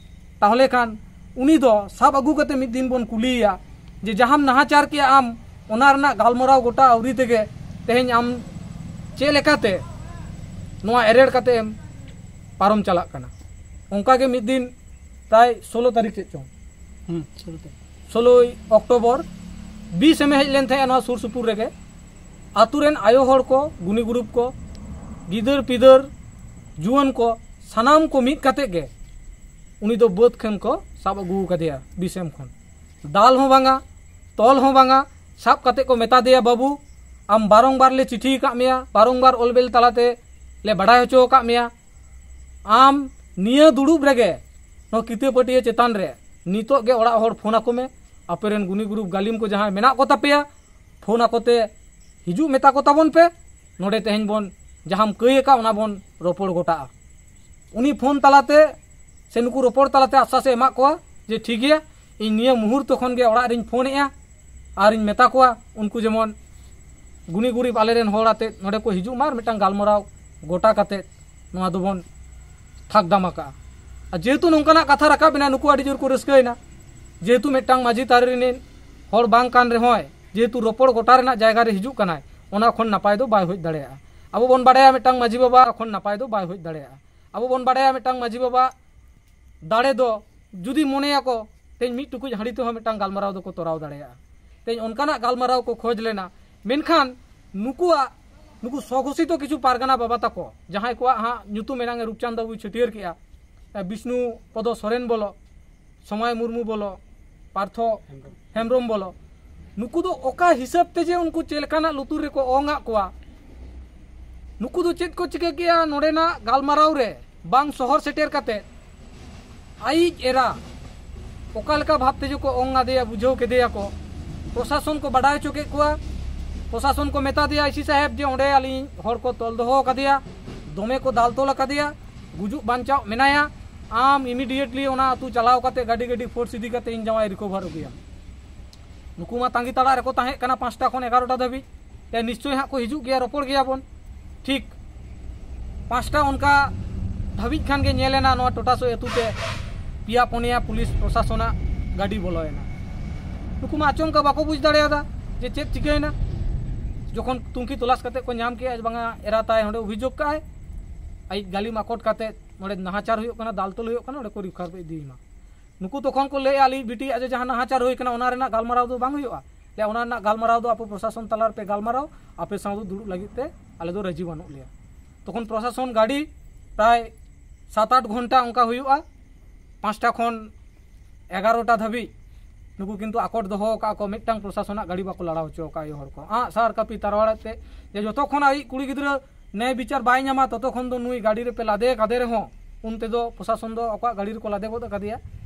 ᱛᱟᱦᱚᱞᱮ ᱠᱷᱟᱱ ᱩᱱᱤ ᱫᱚ ᱥᱟᱵ ᱟᱹᱜᱩ ᱠᱟᱛᱮ ᱢᱤᱫ ᱫᱤᱱ ᱵᱚᱱ ᱠᱩᱞᱤᱭᱮᱭᱟ ᱡᱮ ᱡᱟᱦᱟᱸᱢ ᱱᱟᱦᱟᱪᱟᱨ ᱠᱮᱜᱼᱟ ᱟᱢ, ᱚᱱᱟ ᱨᱮᱱᱟᱜ ᱜᱟᱞᱢᱟᱨᱟᱣ ᱜᱚᱴᱟ ᱟᱹᱣᱨᱤ ᱛᱮᱜᱮ ᱛᱮᱦᱮᱧ ᱟᱢ ᱪᱮᱫ ᱞᱮᱠᱟᱛᱮ ᱱᱚᱣᱟ ᱮᱨᱮᱲ ᱠᱟᱛᱮ ᱮᱢ ᱯᱟᱨᱚᱢ ᱪᱟᱞᱟᱜ ᱠᱟᱱᱟ? ᱚᱱᱠᱟ ᱜᱮ ᱢᱤᱫ ᱫᱤᱱ ᱯᱨᱟᱭ ᱥᱳᱞᱳ ᱛᱟᱹᱨᱤᱠᱷ ᱪᱮᱫ ᱪᱚᱝ, ᱦᱩᱸ, ᱥᱳᱞᱳ ᱛᱟᱹᱨᱤᱠᱷ᱾ ᱥᱳᱞᱳᱭ ᱚᱠᱴᱳᱵᱚᱨ, ᱵᱤᱥ ᱮᱢ ᱦᱮᱡ ᱞᱮᱱ ᱛᱟᱦᱮᱸᱜᱼᱟ ᱱᱚᱣᱟ ᱥᱩᱨ ᱥᱩᱯᱩᱨ ᱨᱮᱜᱮ᱾ ᱟᱛᱳ ᱨᱮᱱ ᱟᱭᱳ ᱦᱚᱲ ᱠᱚ, ᱜᱩᱱᱤ ᱜᱩᱨᱩᱯ ᱠᱚ, ᱜᱤᱫᱟᱹᱨ ᱯᱤᱫᱟᱹᱨ, ᱡᱩᱣᱟᱹᱱ ᱠᱚ, ᱥᱟᱱᱟᱢ ᱠᱚ ᱢᱤᱫ ᱠᱟᱛᱮ ᱜᱮ ᱩᱱᱤ ᱫᱚ ᱵᱟᱹᱫᱽ ᱠᱷᱚᱱ ᱠᱚ ᱥᱟᱵ ᱟᱹᱜᱩ ᱟᱠᱟᱫᱮᱭᱟ ᱵᱤᱥ ᱮᱢ ᱠᱷᱚᱱ᱾ ᱫᱟᱞ ᱦᱚᱸ ᱵᱟᱝᱟ, ᱛᱚᱞ ᱦᱚᱸ ᱵᱟᱝᱟ, ᱥᱟᱵ ᱠᱟᱛᱮ ᱠᱚ ᱢᱮᱛᱟ ᱫᱮᱭᱟ, "ᱵᱟᱹᱵᱩ, ᱟᱢ ᱵᱟᱨᱚᱝᱵᱟᱨ ᱞᱮ ᱪᱤᱴᱷᱤ ᱟᱠᱟᱫ ᱢᱮᱭᱟ, ᱵᱟᱨᱚᱝᱵᱟᱨ ᱚᱞᱵᱮᱞ ᱛᱟᱞᱟᱛᱮ ᱞᱮ ᱵᱟᱰᱟᱭ ᱦᱚᱪᱚ ᱟᱠᱟᱫ ᱢᱮᱭᱟ᱾ ᱟᱢ ᱱᱤᱭᱟᱹ ᱫᱩᱲᱩᱵ ᱨᱮᱜᱮ ᱱᱚᱣᱟ ᱠᱤᱛᱟᱹ ᱯᱟᱹᱴᱭᱟᱹ ᱪᱮᱛᱟᱱ ᱨᱮ ᱱᱤᱛᱚᱜ ᱜᱮ ᱚᱲᱟᱜ ᱦᱚᱲ ᱯᱷᱳᱱ ᱟᱠᱚ ᱢᱮ, ᱟᱯᱮᱨᱮᱱ ᱜᱩᱱᱤ ᱜᱩᱨᱩᱯ ᱜᱟᱹᱞᱤᱢ ᱠᱚ ᱡᱟᱦᱟᱸᱭ ᱢᱮᱱᱟᱜ ᱠᱚ ᱛᱟᱯᱮᱭᱟ, ᱯᱷᱳᱱ ᱟᱠᱚ ᱛᱮ ᱦᱤᱡᱩᱜ ᱢᱮᱛᱟ ᱠᱚ ᱛᱟᱵᱚᱱ ᱯᱮ᱾ ᱱᱚᱰᱮ ᱛᱮᱦᱮᱧ ᱵᱚᱱ ᱡᱟᱦᱟᱸᱢ ᱠᱟᱹᱭ ᱟᱠᱟᱫ ᱚᱱᱟ ᱵᱚᱱ ᱨᱚᱯᱚᱲ ᱜᱚᱴᱟᱜᱼᱟ᱾ ᱩᱱᱤ ᱯᱷᱳᱱ ᱛᱟᱞᱟᱛᱮ ᱥᱮ ᱱᱩᱠᱩ ᱨᱚᱯᱚᱲ ᱛᱟᱞᱟᱛᱮ ᱟᱥᱥᱟᱥ ᱮ ᱮᱢᱟᱜ ᱠᱚᱣᱟ ᱡᱮ ᱴᱷᱤᱠ ᱜᱮᱭᱟ, ᱤᱧ ᱱᱤᱭᱟᱹ ᱢᱩᱦᱩᱨᱛᱚ ᱠᱷᱚᱱ ᱜᱮ ᱚᱲᱟᱜ ᱨᱤᱧ ᱯᱷᱳᱱᱮᱜᱼᱟ ᱟᱨᱤᱧ ᱢᱮᱛᱟ ᱠᱚᱣᱟ ᱩᱱᱠᱩ ᱡᱮᱢᱚᱱ ᱜᱩᱱᱤ ᱜᱩᱨᱤᱵ ᱟᱞᱮᱨᱮᱱ ᱦᱚᱲ ᱟᱛᱮ ᱱᱚᱰᱮ ᱠᱚ ᱦᱤᱡᱩᱜ ᱢᱟ ᱟᱨ ᱢᱤᱫᱴᱟᱝ ᱜᱟᱞᱢᱟᱨᱟᱣ ᱜᱚᱴᱟ ᱠᱟᱛᱮ ᱱᱚᱣᱟ ᱫᱚᱵᱚᱱ ᱛᱷᱟᱠ ᱫᱟᱢ ᱟᱠᱟᱜᱼᱟ᱾ ᱟᱨ ᱡᱮᱦᱮᱛᱩ ᱱᱚᱝᱠᱟᱱᱟᱜ ᱠᱟᱛᱷᱟ ᱨᱟᱠᱟᱵ ᱮᱱᱟ, ᱱᱩᱠᱩ ᱟᱹᱰᱤ ᱡᱳᱨ ᱠᱚ ᱨᱟᱹᱥᱠᱟᱹᱭᱮᱱᱟ᱾ ᱡᱮᱦᱮᱛᱩ ᱢᱤᱫᱴᱟᱝ ᱢᱟᱹᱡᱷᱤ ᱛᱟᱹᱨᱤ ᱨᱤᱱᱤᱡ ᱦᱚᱲ ᱵᱟᱝ ᱠᱟᱱ ᱨᱮᱦᱚᱸᱭ, ᱡᱮᱦᱮᱛᱩ ᱨᱚᱯᱚᱲ ᱜᱚᱴᱟ ᱨᱮᱱᱟᱜ ᱡᱟᱭᱜᱟ ᱨᱮ ᱦᱤᱡᱩᱜ ᱠᱟᱱᱟᱭ, ᱚᱱᱟ ᱠᱷᱚᱱ ᱱᱟᱯᱟᱭ ᱫᱚ ᱵᱟᱭ ᱦᱩᱭ ᱫᱟᱲᱮᱭᱟᱜᱼᱟ᱾ ᱟᱵᱚ ᱵᱚᱱ ᱵᱟᱲᱟᱭᱟ ᱢᱤᱫᱴᱟᱝ ᱢᱟᱹᱡᱷᱤ ᱵᱟᱵᱟ ᱠᱷᱚᱱ ᱱᱟᱯᱟᱭ ᱫᱚ ᱵᱟᱭ ᱦᱩᱭ ᱫᱟᱲᱮᱭᱟᱜᱼᱟ᱾ ᱟᱵᱚ ᱵᱚᱱ ᱵᱟᱲᱟᱭᱟ ᱢᱤᱫᱴᱟᱝ ᱢᱟᱹᱡᱷᱤ ᱵᱟᱵᱟ ᱫᱟᱲᱮ ᱫᱚ ᱡᱩᱫᱤ ᱢᱚᱱᱮᱭᱟᱠᱚ ᱛᱮᱦᱮᱧ ᱢᱤᱫ ᱴᱩᱠᱩᱡ ᱦᱟᱺᱰᱤ ᱛᱮᱦᱚᱸ ᱢᱤᱫᱴᱟᱝ ᱜᱟᱞᱢᱟᱨᱟᱣ ᱫᱚᱠᱚ ᱛᱚᱨᱟᱣ ᱫᱟᱲᱮᱭᱟᱜᱼᱟ᱾ ᱛᱮᱦᱮᱧ ᱚᱱᱠᱟᱱᱟᱜ ᱜᱟᱞᱢᱟᱨᱟᱣ ᱠᱚ ᱠᱷᱚᱡᱽ ᱞᱮᱱᱟ, ᱢᱮᱱᱠᱷᱟᱱ ᱱᱩᱠᱩᱣᱟᱜ, ᱱᱩᱠᱩ ᱥᱚᱜᱷᱳᱥᱤᱛᱚ ᱠᱤᱪᱷᱩ ᱯᱟᱨᱜᱟᱱᱟ ᱵᱟᱵᱟ ᱛᱟᱠᱚ, ᱡᱟᱦᱟᱸᱭ ᱠᱚᱣᱟᱜ ᱦᱟᱸᱜ ᱧᱩᱛᱩᱢ ᱮᱱᱟᱝ ᱮ ᱨᱩᱯᱪᱟᱸᱫᱽ ᱵᱟᱹᱵᱩᱭ ᱪᱷᱟᱹᱴᱭᱟᱹᱨ ᱠᱮᱜᱼᱟ, ᱮ, ᱵᱤᱥᱱᱩ ᱯᱚᱫᱚ ᱥᱚᱨᱮᱱ ᱵᱚᱞᱚ, ᱥᱚᱢᱟᱭ ᱢᱩᱨᱢᱩ ᱵᱚᱞᱚ, ᱯᱟᱨᱛᱷᱚ ᱦᱮᱢᱵᱨᱚᱢ ᱵᱚᱞᱚ, ᱱᱩᱠᱩ ᱫᱚ ᱚᱠᱟ ᱦᱤᱥᱟᱹᱵ ᱛᱮ ᱡᱮ ᱩᱱᱠᱩ ᱪᱮᱫ ᱞᱮᱠᱟᱱᱟᱜ ᱞᱩᱛᱩᱨ ᱨᱮᱠᱚ ᱚᱝ ᱟᱜ ᱠᱚᱣᱟ, ᱱᱩᱠᱩ ᱫᱚ ᱪᱮᱫ ᱠᱚ ᱪᱤᱠᱟᱹ ᱠᱮᱜᱼᱟ ᱱᱚᱰᱮᱱᱟᱜ ᱜᱟᱞᱢᱟᱨᱟᱣ ᱨᱮ ᱵᱟᱝ ᱥᱚᱦᱚᱨ ᱥᱮᱴᱮᱨ ᱠᱟᱛᱮ ᱟᱭᱤᱡ ᱮᱨᱟ ᱚᱠᱟ ᱞᱮᱠᱟ ᱵᱷᱟᱵᱽ ᱛᱮ ᱡᱮ ᱠᱚ ᱚᱝ ᱟᱫᱮᱭᱟ, ᱵᱩᱡᱷᱟᱹᱣ ᱠᱮᱫᱮᱭᱟ ᱠᱚ, ᱯᱨᱚᱥᱟᱥᱚᱱ ᱠᱚ ᱵᱟᱰᱟᱭ ᱦᱚᱪᱚ ᱠᱮᱫ ᱠᱚᱣᱟ᱾ ᱯᱨᱚᱥᱟᱥᱚᱱ ᱠᱚ ᱢᱮᱛᱟ ᱫᱮᱭᱟ, "ᱤᱥᱤ ᱥᱟᱦᱮᱵᱽ ᱡᱮ ᱚᱸᱰᱮ ᱟᱹᱞᱤᱧ ᱦᱚᱲ ᱠᱚ ᱛᱚᱞ ᱫᱚᱦᱚ ᱟᱠᱟᱫᱮᱭᱟ, ᱫᱚᱢᱮ ᱠᱚ ᱫᱟᱞ ᱛᱚᱞ ᱟᱠᱟᱫᱮᱭᱟ, ᱜᱩᱡᱩᱜ ᱵᱟᱧᱪᱟᱣ ᱢᱮᱱᱟᱭᱟ, ᱟᱢ ᱤᱢᱤᱰᱤᱭᱮᱴᱞᱤ ᱚᱱᱟ ᱟᱹᱛᱩ ᱪᱟᱞᱟᱣ ᱠᱟᱛᱮ ᱜᱟᱹᱰᱤ ᱜᱟᱹᱰᱤ ᱯᱷᱳᱨᱥ ᱤᱫᱤ ᱠᱟᱛᱮ ᱤᱧ ᱡᱟᱶᱟᱭ ᱨᱤᱠᱳᱵᱷᱟᱨ ᱟᱹᱜᱩᱭᱟ᱾" ᱱᱩᱠᱩ ᱢᱟ ᱛᱟᱺᱜᱤ ᱛᱟᱲᱟᱜ ᱨᱮᱠᱚ ᱛᱟᱦᱮᱸ ᱠᱟᱱᱟ ᱯᱟᱸᱪᱴᱟ ᱠᱷᱚᱱ ᱮᱜᱟᱨᱚᱴᱟ ᱫᱷᱟᱹᱵᱤᱡ᱾ ᱛᱮ ᱱᱤᱥᱪᱳᱭ ᱦᱟᱸᱜ ᱠᱚ ᱦᱤᱡᱩᱜ ᱜᱮᱭᱟ, ᱨᱚᱯᱚᱲ ᱜᱮᱭᱟᱵᱚᱱ᱾ ᱴᱷᱤᱠ ᱯᱟᱸᱪᱴᱟ ᱚᱱᱠᱟ ᱫᱷᱟᱹᱵᱤᱡ ᱠᱷᱟᱱ ᱜᱮ ᱧᱮᱞ ᱮᱱᱟ ᱱᱚᱣᱟ ᱴᱚᱴᱟᱥᱳ ᱟᱹᱛᱩ ᱛᱮ ᱯᱮᱭᱟ ᱯᱩᱱᱭᱟ ᱯᱩᱞᱤᱥ ᱯᱨᱚᱥᱟᱥᱚᱱᱟᱜ ᱜᱟᱹᱰᱤ ᱵᱚᱞᱚᱭᱮᱱᱟ᱾ ᱱᱩᱠᱩ ᱢᱟ ᱟᱪᱚᱢᱠᱟ ᱵᱟᱠᱚ ᱵᱩᱡᱽ ᱫᱟᱲᱮᱭᱟᱫᱟ ᱡᱮ ᱪᱮᱫ ᱪᱤᱠᱟᱹᱭᱮᱱᱟ᱾ ᱡᱚᱠᱷᱚᱱ ᱛᱩᱝᱠᱷᱤ ᱛᱚᱞᱟᱥ ᱠᱟᱛᱮ ᱠᱚ ᱧᱟᱢ ᱠᱮᱜᱼᱟ ᱵᱟᱝᱟ ᱮᱨᱟ ᱛᱟᱭ ᱚᱸᱰᱮ ᱚᱵᱷᱤᱡᱳᱜᱽ ᱠᱟᱜᱼᱟᱭ, ᱟᱡ ᱜᱟᱹᱞᱤᱢ ᱟᱠᱚᱴ ᱠᱟᱛᱮ ᱱᱚᱰᱮ ᱱᱟᱦᱟᱪᱟᱨ ᱦᱩᱭᱩᱜ ᱠᱟᱱᱟ, ᱫᱟᱞ ᱛᱚᱞ ᱦᱩᱭᱩᱜ ᱠᱟᱱᱟ, ᱚᱸᱰᱮ ᱠᱚ ᱨᱤᱯᱷᱟᱨ ᱠᱚ ᱤᱫᱤᱭᱮᱢᱟ᱾ ᱱᱩᱠᱩ ᱛᱚᱠᱷᱚᱱ ᱠᱚ ᱞᱟᱹᱭᱮᱜᱼᱟ, "ᱟᱞᱮᱭᱤᱡ ᱵᱤᱴᱤ ᱟᱡ ᱡᱟᱦᱟᱸ ᱱᱟᱦᱟᱪᱟᱨ ᱦᱩᱭ ᱠᱟᱱᱟ, ᱚᱱᱟ ᱨᱮᱱᱟᱜ ᱜᱟᱞᱢᱟᱨᱟᱣ ᱫᱚ ᱵᱟᱝ ᱦᱩᱭᱩᱜᱼᱟ, ᱞᱟᱹᱭᱟ, ᱚᱱᱟ ᱨᱮᱱᱟᱜ ᱜᱟᱞᱢᱟᱨᱟᱣ ᱫᱚ ᱟᱯᱮ ᱯᱨᱚᱥᱟᱥᱚᱱ ᱛᱟᱞᱟ ᱨᱮᱯᱮ ᱜᱟᱞᱢᱟᱨᱟᱣ, ᱟᱯᱮ ᱥᱟᱶ ᱫᱚ ᱫᱩᱲᱩᱵ ᱞᱟᱹᱜᱤᱫ ᱛᱮ ᱟᱞᱮ ᱫᱚ ᱨᱟᱹᱡᱤ ᱵᱟᱹᱱᱩᱜ ᱞᱮᱭᱟ᱾" ᱛᱚᱠᱷᱚᱱ ᱯᱨᱚᱥᱟᱥᱚᱱ ᱜᱟᱹᱰᱤ ᱯᱨᱟᱭ ᱥᱟᱛ ᱟᱴ ᱜᱷᱚᱱᱴᱟ ᱚᱱᱠᱟ ᱦᱩᱭᱩᱜᱼᱟ, ᱯᱟᱸᱪᱴᱟ ᱠᱷᱚᱱ ᱮᱜᱟᱨᱚᱴᱟ ᱫᱷᱟᱹᱵᱤᱡ ᱱᱩᱠᱩ ᱠᱤᱱᱛᱩ ᱟᱠᱚᱴ ᱫᱚᱦᱚ ᱟᱠᱟᱫ ᱠᱚ, ᱢᱤᱫᱴᱟᱝ ᱯᱨᱚᱥᱟᱥᱚᱱᱟᱜ ᱜᱟᱹᱰᱤ ᱵᱟᱠᱚ ᱞᱟᱲᱟᱣ ᱦᱚᱪᱚ ᱟᱠᱟᱫ ᱟᱭᱳ ᱦᱚᱲ ᱠᱚ᱾ ᱟᱸᱜ ᱥᱟᱨ ᱠᱟᱹᱯᱤ ᱛᱟᱨᱣᱟᱲ ᱛᱮ, ᱡᱮ ᱡᱚᱛᱚ ᱠᱷᱚᱱ ᱟᱭᱤᱡ ᱠᱩᱲᱤ ᱜᱤᱫᱽᱨᱟᱹ ᱱᱮᱭ ᱵᱤᱪᱟᱨ ᱵᱟᱭ ᱧᱟᱢᱟ, ᱛᱚᱛᱚ ᱠᱷᱚᱱ ᱫᱚ ᱱᱩᱭ ᱜᱟᱹᱰᱤ ᱨᱮᱯᱮ ᱞᱟᱫᱮ ᱠᱟᱫᱮ ᱨᱮᱦᱚᱸ, ᱩᱱ ᱛᱮᱫᱚ ᱯᱨᱚᱥᱟᱥᱚᱱ ᱫᱚ ᱟᱠᱚᱣᱟᱜ ᱜᱟᱹᱰᱤ ᱨᱮᱠᱚ ᱞᱟᱫᱮ ᱜᱚᱫ ᱟᱠᱟᱫᱮᱭᱟ,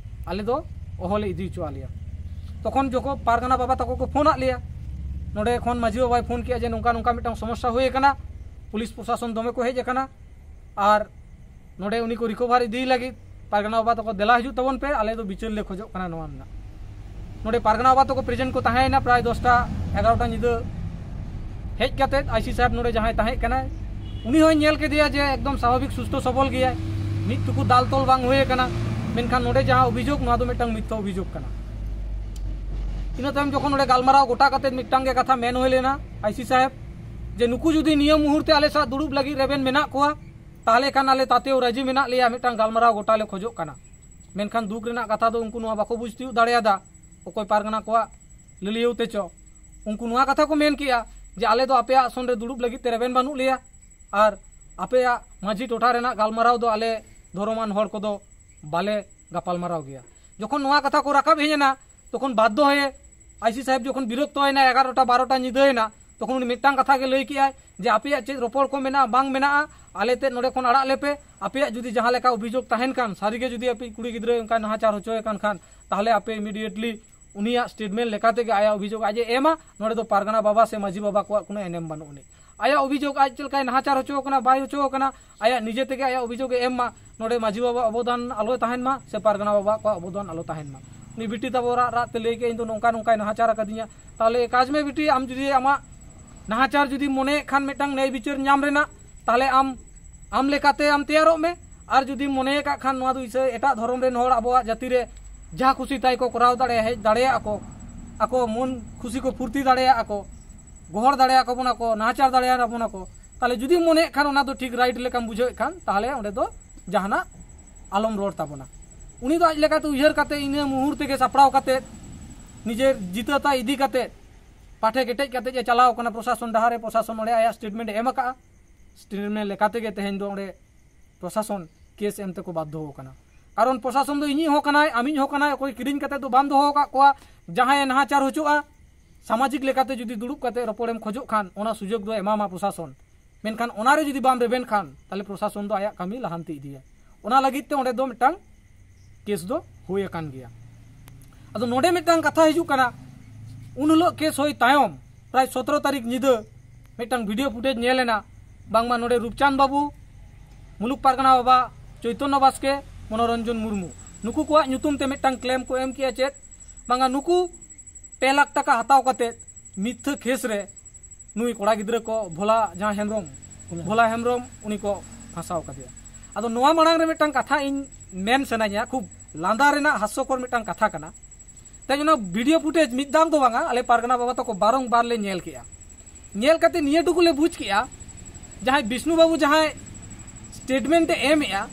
ᱟᱞᱮ ᱫᱚ ᱚᱦᱚᱞᱮ ᱤᱫᱤ ᱦᱚᱪᱚ ᱟᱞᱮᱭᱟ᱾ ᱛᱚᱠᱷᱚᱱ ᱡᱚᱠᱷᱚᱱ ᱯᱟᱨᱜᱟᱱᱟ ᱵᱟᱵᱟ ᱛᱟᱠᱚ ᱠᱚ ᱯᱷᱳᱱ ᱟᱫ ᱞᱮᱭᱟ, ᱱᱚᱰᱮ ᱠᱷᱚᱱ ᱢᱟᱹᱡᱷᱤ ᱵᱟᱵᱟᱭ ᱯᱷᱳᱱ ᱠᱮᱜᱼᱟ ᱡᱮ ᱱᱚᱝᱠᱟ ᱱᱚᱝᱠᱟ ᱢᱤᱫᱴᱟᱝ ᱥᱚᱢᱚᱥᱥᱟ ᱦᱩᱭ ᱟᱠᱟᱱᱟ, ᱯᱩᱞᱤᱥ ᱯᱨᱚᱥᱟᱥᱚᱱ ᱫᱚᱢᱮ ᱠᱚ ᱦᱮᱡ ᱟᱠᱟᱱᱟ, ᱟᱨ ᱱᱚᱰᱮ ᱩᱱᱤ ᱠᱚ ᱨᱤᱠᱚᱵᱷᱟᱨ ᱤᱫᱤᱭᱮ ᱞᱟᱹᱜᱤᱫ ᱯᱟᱨᱜᱟᱱᱟ ᱵᱟᱵᱟ ᱛᱟᱠᱚ, ᱫᱮᱞᱟ ᱦᱤᱡᱩᱜ ᱛᱟᱵᱚᱱ ᱯᱮ, ᱟᱞᱮ ᱫᱚ ᱵᱤᱪᱟᱹᱨ ᱞᱮ ᱠᱷᱚᱡᱚᱜ ᱠᱟᱱᱟ ᱱᱚᱣᱟ ᱨᱮᱱᱟᱜ᱾ ᱱᱚᱰᱮ ᱯᱟᱨᱜᱟᱱᱟ ᱵᱟᱵᱟ ᱛᱟᱠᱚ ᱯᱨᱮᱡᱮᱱᱴ ᱠᱚ ᱛᱟᱦᱮᱸᱭᱮᱱᱟ ᱯᱨᱟᱭ ᱫᱚᱥᱴᱟ ᱮᱜᱟᱨᱚᱴᱟ ᱧᱤᱫᱟᱹ᱾ ᱦᱮᱡ ᱠᱟᱛᱮᱫ ᱟᱭᱥᱤ ᱥᱟᱦᱮᱵᱽ ᱱᱚᱰᱮ ᱡᱟᱦᱟᱸᱭ ᱛᱟᱦᱮᱸ ᱠᱟᱱᱟᱭ, ᱩᱱᱤ ᱦᱚᱸᱭ ᱧᱮᱞ ᱠᱮᱫᱮᱭᱟ ᱡᱮ ᱮᱠᱫᱚᱢ ᱥᱟᱵᱷᱟᱵᱤᱠ ᱥᱩᱥᱛᱷᱚ ᱥᱚᱵᱚᱞ ᱜᱮᱭᱟᱭ, ᱢᱤᱫ ᱴᱩᱠᱩ ᱫᱟᱞ ᱛᱚᱞ ᱵᱟᱝ ᱦᱩᱭ ᱟᱠᱟᱱᱟ᱾ ᱢᱮᱱᱠᱷᱟᱱ ᱱᱚᱰᱮ ᱡᱟᱦᱟᱸ ᱚᱵᱷᱤᱡᱳᱜᱽ, ᱱᱚᱣᱟ ᱫᱚ ᱢᱤᱫᱴᱟᱝ ᱢᱤᱛᱷᱭᱟ ᱚᱵᱷᱤᱡᱳᱜᱽ ᱠᱟᱱᱟ᱾ ᱤᱱᱟᱹ ᱛᱟᱭᱚᱢ ᱡᱚᱠᱷᱚᱱ ᱱᱚᱰᱮ ᱜᱟᱞᱢᱟᱨᱟᱣ ᱜᱚᱴᱟ ᱠᱟᱛᱮᱫ ᱢᱤᱫᱴᱟᱝ ᱜᱮ ᱠᱟᱛᱷᱟ ᱢᱮᱱ ᱦᱩᱭ ᱞᱮᱱᱟ ᱟᱭᱥᱤ ᱥᱟᱦᱮᱵᱽ, ᱡᱮ ᱱᱩᱠᱩ ᱡᱩᱫᱤ ᱱᱤᱭᱟᱹ ᱢᱩᱦᱩᱨᱛᱮ ᱟᱞᱮ ᱥᱟᱶ ᱫᱩᱲᱩᱵ ᱞᱟᱹᱜᱤᱫ ᱨᱮᱵᱮᱱ ᱢᱮᱱᱟᱜ ᱠᱚᱣᱟ, ᱛᱟᱦᱚᱞᱮ ᱠᱷᱟᱱ ᱟᱞᱮ ᱛᱟᱛᱮᱣ ᱨᱟᱹᱡᱤ ᱢᱮᱱᱟᱜ ᱞᱮᱭᱟ, ᱢᱤᱫᱴᱟᱝ ᱜᱟᱞᱢᱟᱨᱟᱣ ᱜᱚᱴᱟ ᱞᱮ ᱠᱷᱚᱡᱚᱜ ᱠᱟᱱᱟ᱾ ᱢᱮᱱᱠᱷᱟᱱ ᱫᱩᱠ ᱨᱮᱱᱟᱜ ᱠᱟᱛᱷᱟ ᱫᱚ ᱩᱱᱠᱩ ᱱᱚᱣᱟ ᱵᱟᱠᱚ ᱵᱩᱡᱽ ᱛᱤᱭᱳᱜ ᱫᱟᱲᱮᱭᱟᱫᱟ, ᱚᱠᱚᱭ ᱯᱟᱨᱜᱟᱱᱟ ᱠᱚᱣᱟᱜ ᱞᱟᱹᱞᱤᱭᱟᱹᱣ ᱛᱮᱪᱚ ᱩᱱᱠᱩ ᱱᱚᱣᱟ ᱠᱟᱛᱷᱟ ᱠᱚ ᱢᱮᱱ ᱠᱮᱜᱼᱟ ᱡᱮ ᱟᱞᱮ ᱫᱚ ᱟᱯᱮᱭᱟᱜ ᱟᱥᱚᱱ ᱨᱮ ᱫᱩᱲᱩᱵ ᱞᱟᱹᱜᱤᱫ ᱛᱮ ᱨᱮᱵᱮᱱ ᱵᱟᱹᱱᱩᱜ ᱞᱮᱭᱟ, ᱟᱨ ᱟᱯᱮᱭᱟᱜ ᱢᱟᱹᱡᱷᱤ ᱴᱚᱴᱷᱟ ᱨᱮᱱᱟᱜ ᱜᱟᱞᱢᱟᱨᱟᱣ ᱫᱚ ᱟᱞᱮ ᱫᱷᱚᱨᱚᱢᱟᱱ ᱦᱚᱲ ᱠᱚᱫᱚ ᱵᱟᱞᱮ ᱜᱟᱯᱟᱞᱢᱟᱨᱟᱣ ᱜᱮᱭᱟ᱾ ᱡᱚᱠᱷᱚᱱ ᱱᱚᱣᱟ ᱠᱟᱛᱷᱟ ᱠᱚ ᱨᱟᱠᱟᱵ ᱦᱮᱡ ᱮᱱᱟ, ᱛᱚᱠᱷᱚᱱ ᱵᱟᱫᱽᱫᱷᱚ ᱦᱚᱭᱮ ᱟᱭᱥᱤ ᱥᱟᱦᱮᱵᱽ ᱡᱚᱠᱷᱚᱱ ᱵᱤᱨᱚᱠᱛᱚᱭᱮᱱᱟ, ᱮᱜᱟᱨᱚᱴᱟ ᱵᱟᱨᱚᱴᱟ ᱧᱤᱫᱟᱹᱭᱮᱱᱟ, ᱛᱚᱠᱷᱚᱱ ᱩᱱᱤ ᱢᱤᱫᱴᱟᱝ ᱠᱟᱛᱷᱟ ᱜᱮ ᱞᱟᱹᱭ ᱠᱮᱜᱼᱟᱭ ᱡᱮ ᱟᱯᱮᱭᱟᱜ ᱪᱮᱫ ᱨᱚᱯᱚᱲ ᱠᱚ ᱢᱮᱱᱟᱜᱼᱟ ᱵᱟᱝ ᱢᱮᱱᱟᱜᱼᱟ, ᱟᱞᱮ ᱛᱮᱫ ᱱᱚᱰᱮ ᱠᱷᱚᱱ ᱟᱲᱟᱜ ᱞᱮᱯᱮ᱾ ᱟᱯᱮᱭᱟᱜ ᱡᱩᱫᱤ ᱡᱟᱦᱟᱸ ᱞᱮᱠᱟ ᱚᱵᱷᱤᱡᱳᱜᱽ ᱛᱟᱦᱮᱱ ᱠᱷᱟᱱ, ᱥᱟᱹᱨᱤᱜᱮ ᱡᱩᱫᱤ ᱟᱯᱮ ᱠᱩᱲᱤ ᱜᱤᱫᱽᱨᱟᱹ ᱚᱱᱠᱟ ᱱᱟᱦᱟᱪᱟᱨ ᱦᱚᱪᱚᱭᱮ ᱠᱟᱱ ᱠᱷᱟᱱ, ᱛᱟᱦᱚᱞᱮ ᱟᱯᱮ ᱤᱢᱤᱰᱤᱭᱮᱴᱞᱤ ᱩᱱᱤᱭᱟᱜ ᱥᱴᱮᱴᱢᱮᱱᱴ ᱞᱮᱠᱟ ᱛᱮᱜᱮ ᱟᱭᱟᱜ ᱚᱵᱷᱤᱡᱳᱜᱽ ᱟᱡ ᱮ ᱮᱢᱟ᱾ ᱱᱚᱰᱮ ᱫᱚ ᱯᱟᱨᱜᱟᱱᱟ ᱵᱟᱵᱟ ᱥᱮ ᱢᱟᱹᱡᱷᱤ ᱵᱟᱵᱟ ᱠᱚᱣᱟᱜ ᱠᱳᱱᱳ ᱮᱱᱮᱢ ᱵᱟᱹᱱᱩᱜ ᱟᱹᱱᱤᱡ᱾ ᱟᱭᱟᱜ ᱚᱵᱷᱤᱡᱳᱜᱽ ᱟᱡ ᱪᱮᱫ ᱞᱮᱠᱟᱭ ᱱᱟᱦᱟᱪᱟᱨ ᱦᱚᱪᱚ ᱟᱠᱟᱱᱟ, ᱵᱟᱭ ᱦᱚᱪᱚ ᱟᱠᱟᱱᱟ, ᱟᱭᱟᱜ ᱱᱤᱡᱮ ᱛᱮᱜᱮ ᱟᱭᱟᱜ ᱚᱵᱷᱤᱡᱳᱜᱽ ᱮ ᱮᱢ ᱢᱟ᱾ ᱱᱚᱰᱮ ᱢᱟᱹᱡᱷᱤ ᱵᱟᱵᱟ ᱚᱵᱚᱫᱟᱱ ᱟᱞᱚ ᱛᱟᱦᱮᱱ ᱢᱟ ᱥᱮ ᱯᱟᱨᱜᱟᱱᱟ ᱵᱟᱵᱟ ᱠᱚᱣᱟᱜ ᱚᱵᱚᱫᱟᱱ ᱟᱞᱚ ᱛᱟᱦᱮᱱ ᱢᱟ᱾ ᱩᱱᱤ ᱵᱤᱴᱤ ᱛᱟᱵᱚ ᱨᱟᱜ ᱨᱟᱜ ᱛᱮ ᱞᱟᱹᱭ ᱠᱮᱫ, "ᱤᱧ ᱫᱚ ᱱᱚᱝᱠᱟ ᱱᱚᱝᱠᱟᱭ ᱱᱟᱦᱟᱪᱟᱨ ᱟᱠᱟᱫᱤᱧᱟ᱾" ᱛᱟᱦᱚᱞᱮ ᱠᱟᱡᱽ ᱢᱮ ᱵᱤᱴᱤ, ᱟᱢ ᱡᱩᱫᱤ ᱟᱢᱟᱜ ᱱᱟᱦᱟᱪᱟᱨ ᱡᱩᱫᱤ ᱢᱚᱱᱮᱭᱮᱫ ᱠᱷᱟᱱ ᱢᱤᱫᱴᱟᱝ ᱱᱮᱭ ᱵᱤᱪᱟᱹᱨ ᱧᱟᱢ ᱨᱮᱱᱟᱜ, ᱛᱟᱦᱚᱞᱮ ᱟᱢ, ᱟᱢ ᱞᱮᱠᱟᱛᱮ ᱟᱢ ᱛᱮᱭᱟᱨᱚᱜ ᱢᱮ᱾ ᱟᱨ ᱡᱩᱫᱤ ᱢᱚᱱᱮᱭ ᱠᱟᱜ ᱠᱷᱟᱱ ᱱᱚᱣᱟ ᱫᱚ ᱤᱥᱟᱹ ᱮᱴᱟᱜ ᱫᱷᱚᱨᱚᱢ ᱨᱮᱱ ᱦᱚᱲ ᱟᱵᱚᱣᱟᱜ ᱡᱟᱹᱛᱤ ᱨᱮ ᱡᱟᱦᱟᱸ ᱠᱷᱩᱥᱤ ᱛᱟᱭ ᱠᱚ ᱠᱚᱨᱟᱣ ᱫᱟᱲᱮᱭᱟᱜᱼᱟ, ᱦᱮᱡ ᱫᱟᱲᱮᱭᱟᱜᱼᱟ ᱠᱚ, ᱟᱠᱚ ᱢᱚᱱ ᱠᱷᱩᱥᱤ ᱠᱚ ᱯᱷᱩᱨᱛᱤ ᱫᱟᱲᱮᱭᱟᱜᱼᱟ ᱠᱚ, ᱜᱚᱦᱚᱲ ᱫᱟᱲᱮᱭᱟᱠᱚ ᱵᱚᱱᱟ ᱠᱚ, ᱱᱟᱦᱟᱪᱟᱨ ᱫᱟᱲᱮᱭᱟᱵᱚᱱᱟ ᱠᱚ, ᱛᱟᱦᱚᱞᱮ ᱡᱩᱫᱤ ᱢᱚᱱᱮᱭᱮᱫ ᱠᱷᱟᱱ ᱚᱱᱟ ᱫᱚ ᱴᱷᱤᱠ ᱨᱟᱭᱤᱴ ᱞᱮᱠᱟᱢ ᱵᱩᱡᱷᱟᱹᱣᱮᱫ ᱠᱷᱟᱱ, ᱛᱟᱦᱚᱞᱮ ᱚᱸᱰᱮ ᱫᱚ ᱡᱟᱦᱟᱱᱟᱜ ᱟᱞᱚᱢ ᱨᱚᱲ ᱛᱟᱵᱚᱱᱟ᱾ ᱩᱱᱤ ᱫᱚ ᱟᱡ ᱞᱮᱠᱟᱛᱮ ᱩᱭᱦᱟᱹᱨ ᱠᱟᱛᱮ, ᱤᱱᱟᱹ ᱢᱩᱦᱩᱨᱛᱮ ᱜᱮ ᱥᱟᱯᱲᱟᱣ ᱠᱟᱛᱮ, ᱱᱤᱡᱮᱨ ᱡᱤᱛᱟᱹ ᱛᱟᱭ ᱤᱫᱤ ᱠᱟᱛᱮ, ᱯᱟᱴᱷᱮ ᱠᱮᱴᱮᱡ ᱠᱟᱛᱮ ᱮ ᱪᱟᱞᱟᱣ ᱠᱟᱱᱟ ᱯᱨᱚᱥᱟᱥᱚᱱ ᱰᱟᱦᱟᱨ ᱨᱮ᱾ ᱯᱨᱚᱥᱟᱥᱚᱱ ᱚᱸᱰᱮ ᱟᱭᱟᱜ ᱥᱴᱮᱴᱢᱮᱱᱴ ᱮ ᱮᱢ ᱟᱠᱟᱫᱼᱟ᱾ ᱥᱴᱮᱴᱢᱮᱱᱴ ᱞᱮᱠᱟ ᱛᱮᱜᱮ ᱛᱮᱦᱮᱧ ᱫᱚ ᱚᱸᱰᱮ ᱯᱨᱚᱥᱟᱥᱚᱱ ᱠᱮᱥ ᱮᱢ ᱛᱮᱠᱚ ᱵᱟᱫᱽᱫᱷᱚ ᱟᱠᱟᱱᱟ᱾ ᱠᱟᱨᱚᱱ ᱯᱨᱚᱥᱟᱥᱚᱱ ᱫᱚ ᱤᱧᱤᱡ ᱦᱚᱸ ᱠᱟᱱᱟᱭ, ᱟᱢᱤᱡ ᱦᱚᱸ ᱠᱟᱱᱟᱭ, ᱚᱠᱚᱭ ᱠᱤᱨᱤᱧ ᱠᱟᱛᱮ ᱫᱚ ᱵᱟᱢ ᱫᱚᱦᱚ ᱟᱠᱟᱫ ᱠᱚᱣᱟ᱾ ᱡᱟᱦᱟᱸᱭᱮ ᱱᱟᱦᱟᱪᱟᱨ ᱦᱚᱪᱚᱜᱼᱟ, ᱥᱟᱢᱟᱡᱤᱠ ᱞᱮᱠᱟᱛᱮ ᱡᱩᱫᱤ ᱫᱩᱲᱩᱵ ᱠᱟᱛᱮ ᱨᱚᱯᱚᱲᱮᱢ ᱠᱷᱚᱡᱚᱜ ᱠᱷᱟᱱ, ᱚᱱᱟ ᱥᱩᱡᱳᱜᱽ ᱫᱚ ᱮᱢᱟᱢᱟ ᱯᱨᱚᱥᱟᱥᱚᱱ᱾ ᱢᱮᱱᱠᱷᱟᱱ ᱚᱱᱟᱨᱮ ᱡᱩᱫᱤ ᱵᱟᱢ ᱨᱮᱵᱮᱱ ᱠᱷᱟᱱ, ᱛᱟᱦᱞᱮ ᱯᱨᱚᱥᱟᱥᱚᱱ ᱫᱚ ᱟᱭᱟᱜ ᱠᱟᱹᱢᱤ ᱞᱟᱦᱟᱱᱛᱤ ᱤᱫᱤᱭᱟ᱾ ᱚᱱᱟ ᱞᱟᱹᱜᱤᱫ ᱛᱮ ᱚᱸᱰᱮ ᱫᱚ ᱢᱤᱫᱴᱟᱝ ᱠᱮᱥ ᱫᱚ ᱦᱩᱭ ᱟᱠᱟᱱ ᱜᱮᱭᱟ᱾ ᱟᱫᱚ ᱱᱚᱰᱮ ᱢᱤᱫᱴᱟᱝ ᱠᱟᱛᱷᱟ ᱦᱤᱡᱩᱜ ᱠᱟᱱᱟ, ᱩᱱ ᱦᱤᱞᱳᱜ ᱠᱮᱥ ᱦᱩᱭ ᱛᱟᱭᱚᱢ ᱯᱨᱟᱭ ᱥᱚᱛᱨᱚ ᱛᱟᱹᱨᱤᱠᱷ ᱧᱤᱫᱟᱹ ᱢᱤᱫᱴᱟᱝ ᱵᱷᱤᱰᱤᱭᱳ ᱯᱷᱩᱴᱮᱡᱽ ᱧᱮᱞ ᱮᱱᱟ, ᱵᱟᱝᱢᱟ ᱱᱚᱰᱮ ᱨᱩᱯᱪᱟᱸᱫᱽ ᱵᱟᱹᱵᱩ, ᱢᱩᱞᱩᱠ ᱯᱟᱨᱜᱟᱱᱟ ᱵᱟᱵᱟ ᱪᱳᱭᱛᱚᱱᱱᱚ ᱵᱟᱥᱠᱮ, ᱢᱚᱱᱳᱨᱚᱧᱡᱚᱱ ᱢᱩᱨᱢᱩ, ᱱᱩᱠᱩ ᱠᱚᱣᱟᱜ ᱧᱩᱛᱩᱢ ᱛᱮ ᱢᱤᱫᱴᱟᱝ ᱠᱞᱮᱢ ᱠᱚ ᱮᱢ ᱠᱮᱜᱼᱟ᱾ ᱪᱮᱫ ᱵᱟᱝᱟ, ᱱᱩᱠᱩ ᱯᱮ ᱞᱟᱠᱷ ᱴᱟᱠᱟ ᱦᱟᱛᱟᱣ ᱠᱟᱛᱮ ᱢᱤᱛᱷᱟᱹ ᱠᱮᱥ ᱨᱮ ᱱᱩᱭ ᱠᱚᱲᱟ ᱜᱤᱫᱽᱨᱟᱹ ᱠᱚ ᱵᱷᱳᱞᱟ, ᱡᱟᱦᱟᱸ ᱦᱮᱢᱵᱨᱚᱢ, ᱵᱷᱳᱞᱟ᱾ ᱵᱷᱳᱞᱟ ᱦᱮᱢᱵᱨᱚᱢ, ᱩᱱᱤ ᱠᱚ ᱯᱷᱟᱸᱥᱟᱣ ᱠᱟᱫᱮᱭᱟ᱾ ᱟᱫᱚ ᱱᱚᱣᱟ ᱢᱟᱲᱟᱝ ᱨᱮ ᱢᱤᱫᱴᱟᱝ ᱠᱟᱛᱷᱟ ᱤᱧ ᱢᱮᱱ ᱥᱟᱱᱟᱧᱟ, ᱠᱷᱩᱵ ᱞᱟᱸᱫᱟ ᱨᱮᱱᱟᱜ ᱦᱟᱥᱭᱚᱠᱚᱨ ᱢᱤᱫᱴᱟᱝ ᱠᱟᱛᱷᱟ ᱠᱟᱱᱟ᱾ ᱛᱮᱦᱮᱧ ᱚᱱᱟ ᱵᱷᱤᱰᱤᱭᱳ ᱯᱷᱩᱴᱮᱡᱽ ᱢᱤᱫ ᱫᱷᱟᱣ ᱫᱚ ᱵᱟᱝᱟ, ᱟᱞᱮ ᱯᱟᱨᱜᱟᱱᱟ ᱵᱟᱵᱟ ᱛᱟᱠᱚ ᱵᱟᱨᱚᱝᱵᱟᱨ ᱞᱮ ᱧᱮᱞ ᱠᱮᱜᱼᱟ᱾ ᱧᱮᱞ ᱠᱟᱛᱮ ᱱᱤᱭᱟᱹ ᱴᱩᱠᱩ ᱞᱮ ᱵᱩᱡᱽ ᱠᱮᱜᱼᱟ, ᱡᱟᱦᱟᱸᱭ ᱵᱤᱥᱱᱩ ᱵᱟᱹᱵᱩ ᱡᱟᱦᱟᱸᱭ ᱥᱴᱮᱴᱢᱮᱱᱴ ᱮ ᱮᱢᱮᱜᱼᱟ,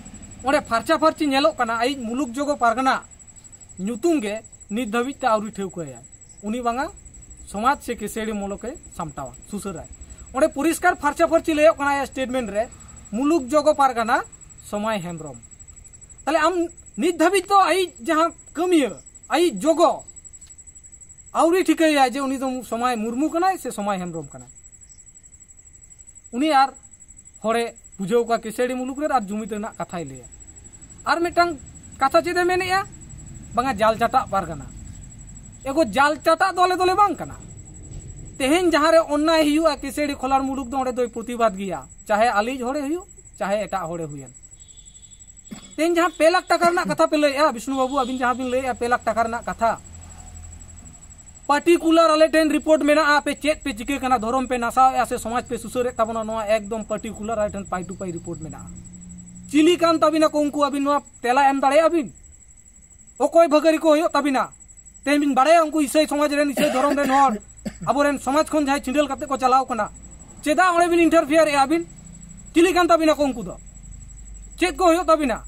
ᱚᱸᱰᱮ ᱯᱷᱟᱨᱪᱟ ᱯᱷᱟᱨᱪᱤ ᱧᱮᱞᱚᱜ ᱠᱟᱱᱟ, ᱟᱭᱤᱡ ᱢᱩᱞᱩᱠ ᱡᱚᱜᱚ ᱯᱟᱨᱜᱟᱱᱟ ᱧᱩᱛᱩᱢ ᱜᱮ ᱱᱤᱛ ᱫᱷᱟᱹᱵᱤᱡ ᱛᱮ ᱟᱹᱣᱨᱤ ᱴᱷᱟᱹᱣᱠᱟᱹᱭᱟ᱾ ᱩᱱᱤ ᱵᱟᱝᱟ ᱥᱚᱢᱟᱡᱽ ᱥᱮ ᱠᱮᱥᱮᱲᱤ ᱢᱚᱞᱚᱠᱮ ᱥᱟᱢᱴᱟᱣᱟ, ᱥᱩᱥᱟᱹᱨᱟᱭ᱾ ᱚᱸᱰᱮ ᱯᱚᱨᱤᱥᱠᱟᱨ ᱯᱷᱟᱨᱪᱟ ᱯᱷᱟᱨᱪᱤ ᱞᱟᱹᱭᱚᱜ ᱠᱟᱱᱟ ᱟᱭᱟᱜ ᱥᱴᱮᱴᱢᱮᱱᱴ ᱨᱮ, ᱢᱩᱞᱩᱠ ᱡᱚᱜᱚ ᱯᱟᱨᱜᱟᱱᱟ ᱥᱚᱢᱟᱭ ᱦᱮᱢᱵᱨᱚᱢ᱾ ᱛᱟᱦᱞᱮ ᱟᱢ ᱱᱤᱛ ᱫᱷᱟᱹᱵᱤᱡ ᱫᱚ ᱟᱭᱤᱡ ᱡᱟᱦᱟᱸ ᱠᱟᱹᱢᱤᱭᱟᱹ, ᱟᱭᱤᱡ ᱡᱚᱜᱚ ᱟᱹᱣᱨᱤ ᱴᱷᱤᱠᱟᱹᱭᱟ ᱡᱮ ᱩᱱᱤ ᱫᱚ ᱥᱚᱢᱟᱭ ᱢᱩᱨᱢᱩ ᱠᱟᱱᱟᱭ ᱥᱮ ᱥᱚᱢᱟᱭ ᱦᱮᱢᱵᱨᱚᱢ ᱠᱟᱱᱟᱭ᱾ ᱩᱱᱤ ᱟᱨ ᱦᱚᱲᱮ ᱵᱩᱡᱷᱟᱹᱣ ᱠᱚᱣᱟ ᱠᱤᱥᱟᱹᱲᱤ ᱢᱩᱞᱩᱠ ᱨᱮ ᱟᱨ ᱡᱩᱢᱤᱫ ᱨᱮᱱᱟᱜ ᱠᱟᱛᱷᱟᱭ ᱞᱟᱹᱭᱟ᱾ ᱟᱨ ᱢᱤᱫᱴᱟᱝ ᱠᱟᱛᱷᱟ ᱪᱮᱫ ᱮ ᱢᱮᱱᱮᱜᱼᱟ? ᱵᱟᱝᱟ, ᱡᱟᱞ ᱪᱟᱴᱟᱜ ᱯᱟᱨᱜᱟᱱᱟ᱾ ᱮᱜᱳ, ᱡᱟᱞ ᱪᱟᱴᱟᱜ ᱫᱚ ᱟᱞᱮ ᱫᱚᱞᱮ ᱵᱟᱝ ᱠᱟᱱᱟ᱾ ᱛᱮᱦᱮᱧ ᱡᱟᱦᱟᱸᱨᱮ ᱚᱱᱱᱟᱭ ᱦᱩᱭᱩᱜᱼᱟ, ᱠᱤᱥᱟᱹᱲᱤ ᱠᱷᱚᱞᱟᱲ ᱢᱩᱞᱩᱠ ᱫᱚ ᱚᱸᱰᱮ ᱫᱚᱭ ᱯᱨᱚᱛᱤᱵᱟᱫ ᱜᱮᱭᱟ, ᱪᱟᱦᱮ ᱟᱞᱮᱭᱤᱡ ᱦᱚᱲᱮ ᱦᱩᱭᱩᱜ, ᱪᱟᱦᱮ ᱮᱴᱟᱜ ᱦᱚᱲᱮ ᱦᱩᱭᱮᱱ᱾ ᱛᱮᱦᱮᱧ ᱡᱟᱦᱟᱸ ᱯᱮ ᱞᱟᱠᱷ ᱴᱟᱠᱟ ᱨᱮᱱᱟᱜ ᱠᱟᱛᱷᱟ ᱯᱮ ᱞᱟᱹᱭᱮᱜᱼᱟ, ᱵᱤᱥᱱᱩ ᱵᱟᱹᱵᱩ, ᱟᱹᱵᱤᱱ ᱡᱟᱦᱟᱸ ᱵᱤᱱ ᱞᱟᱹᱭᱮᱜᱼᱟ ᱯᱮ ᱞᱟᱠᱷ ᱴᱟᱠᱟ ᱨᱮᱱᱟᱜ ᱠᱟᱛᱷᱟ, ᱯᱟᱨᱴᱤᱠᱩᱞᱟᱨ ᱟᱞᱮ ᱴᱷᱮᱱ ᱨᱤᱯᱳᱨᱴ ᱢᱮᱱᱟᱜᱼᱟ, ᱟᱯᱮ ᱪᱮᱫ ᱯᱮ ᱪᱤᱠᱟᱹ ᱠᱟᱱᱟ, ᱫᱷᱚᱨᱚᱢ ᱯᱮ ᱱᱟᱥᱟᱣᱮᱜᱼᱟ ᱥᱮ ᱥᱚᱢᱟᱡᱽ ᱯᱮ ᱥᱩᱥᱟᱹᱨᱮᱫ ᱛᱟᱵᱚᱱᱟ, ᱱᱚᱣᱟ ᱮᱠᱫᱚᱢ ᱯᱟᱨᱴᱤᱠᱩᱞᱟᱨ ᱟᱞᱮ ᱴᱷᱮᱱ ᱯᱟᱭ ᱴᱩ ᱯᱟᱭ ᱨᱤᱯᱳᱨᱴ ᱢᱮᱱᱟᱜᱼᱟ᱾ ᱪᱤᱞᱤ ᱠᱟᱱ ᱛᱟᱵᱤᱱᱟ ᱠᱚ ᱩᱱᱠᱩ, ᱟᱹᱵᱤᱱ ᱱᱚᱣᱟ ᱛᱮᱞᱟ ᱮᱢ ᱫᱟᱲᱮᱭᱟᱜᱼᱟ ᱵᱤᱱ? ᱚᱠᱚᱭ ᱵᱷᱟᱹᱜᱟᱹᱨᱤ ᱠᱚ ᱦᱩᱭᱩᱜ ᱛᱟᱵᱤᱱᱟ? ᱛᱮᱦᱮᱧ ᱵᱤᱱ ᱵᱟᱲᱟᱭᱟ ᱩᱱᱠᱩ ᱤᱥᱟᱹᱭ ᱥᱚᱢᱟᱡᱽ ᱨᱮᱱ, ᱤᱥᱟᱹᱭ ᱫᱷᱚᱨᱚᱢ ᱨᱮᱱ ᱦᱚᱲ ᱟᱵᱚᱨᱮᱱ ᱥᱚᱢᱟᱡᱽ ᱠᱷᱚᱱ ᱡᱟᱦᱟᱸᱭ ᱪᱷᱤᱸᱰᱟᱹᱞ ᱠᱟᱛᱮ ᱠᱚ ᱪᱟᱞᱟᱣ ᱠᱟᱱᱟ, ᱪᱮᱫᱟᱜ ᱚᱸᱰᱮ ᱵᱤᱱ ᱤᱱᱴᱟᱨᱯᱷᱤᱭᱟᱨ ᱮᱜᱼᱟ ᱵᱤᱱ? ᱪᱤᱞᱤ ᱠᱟᱱ ᱛᱟᱵᱤᱱᱟ ᱠᱚ ᱩᱱᱠᱩ ᱫᱚ? ᱪᱮᱫ ᱠᱚ ᱦᱩᱭᱩᱜ ᱛᱟᱵᱤᱱᱟ?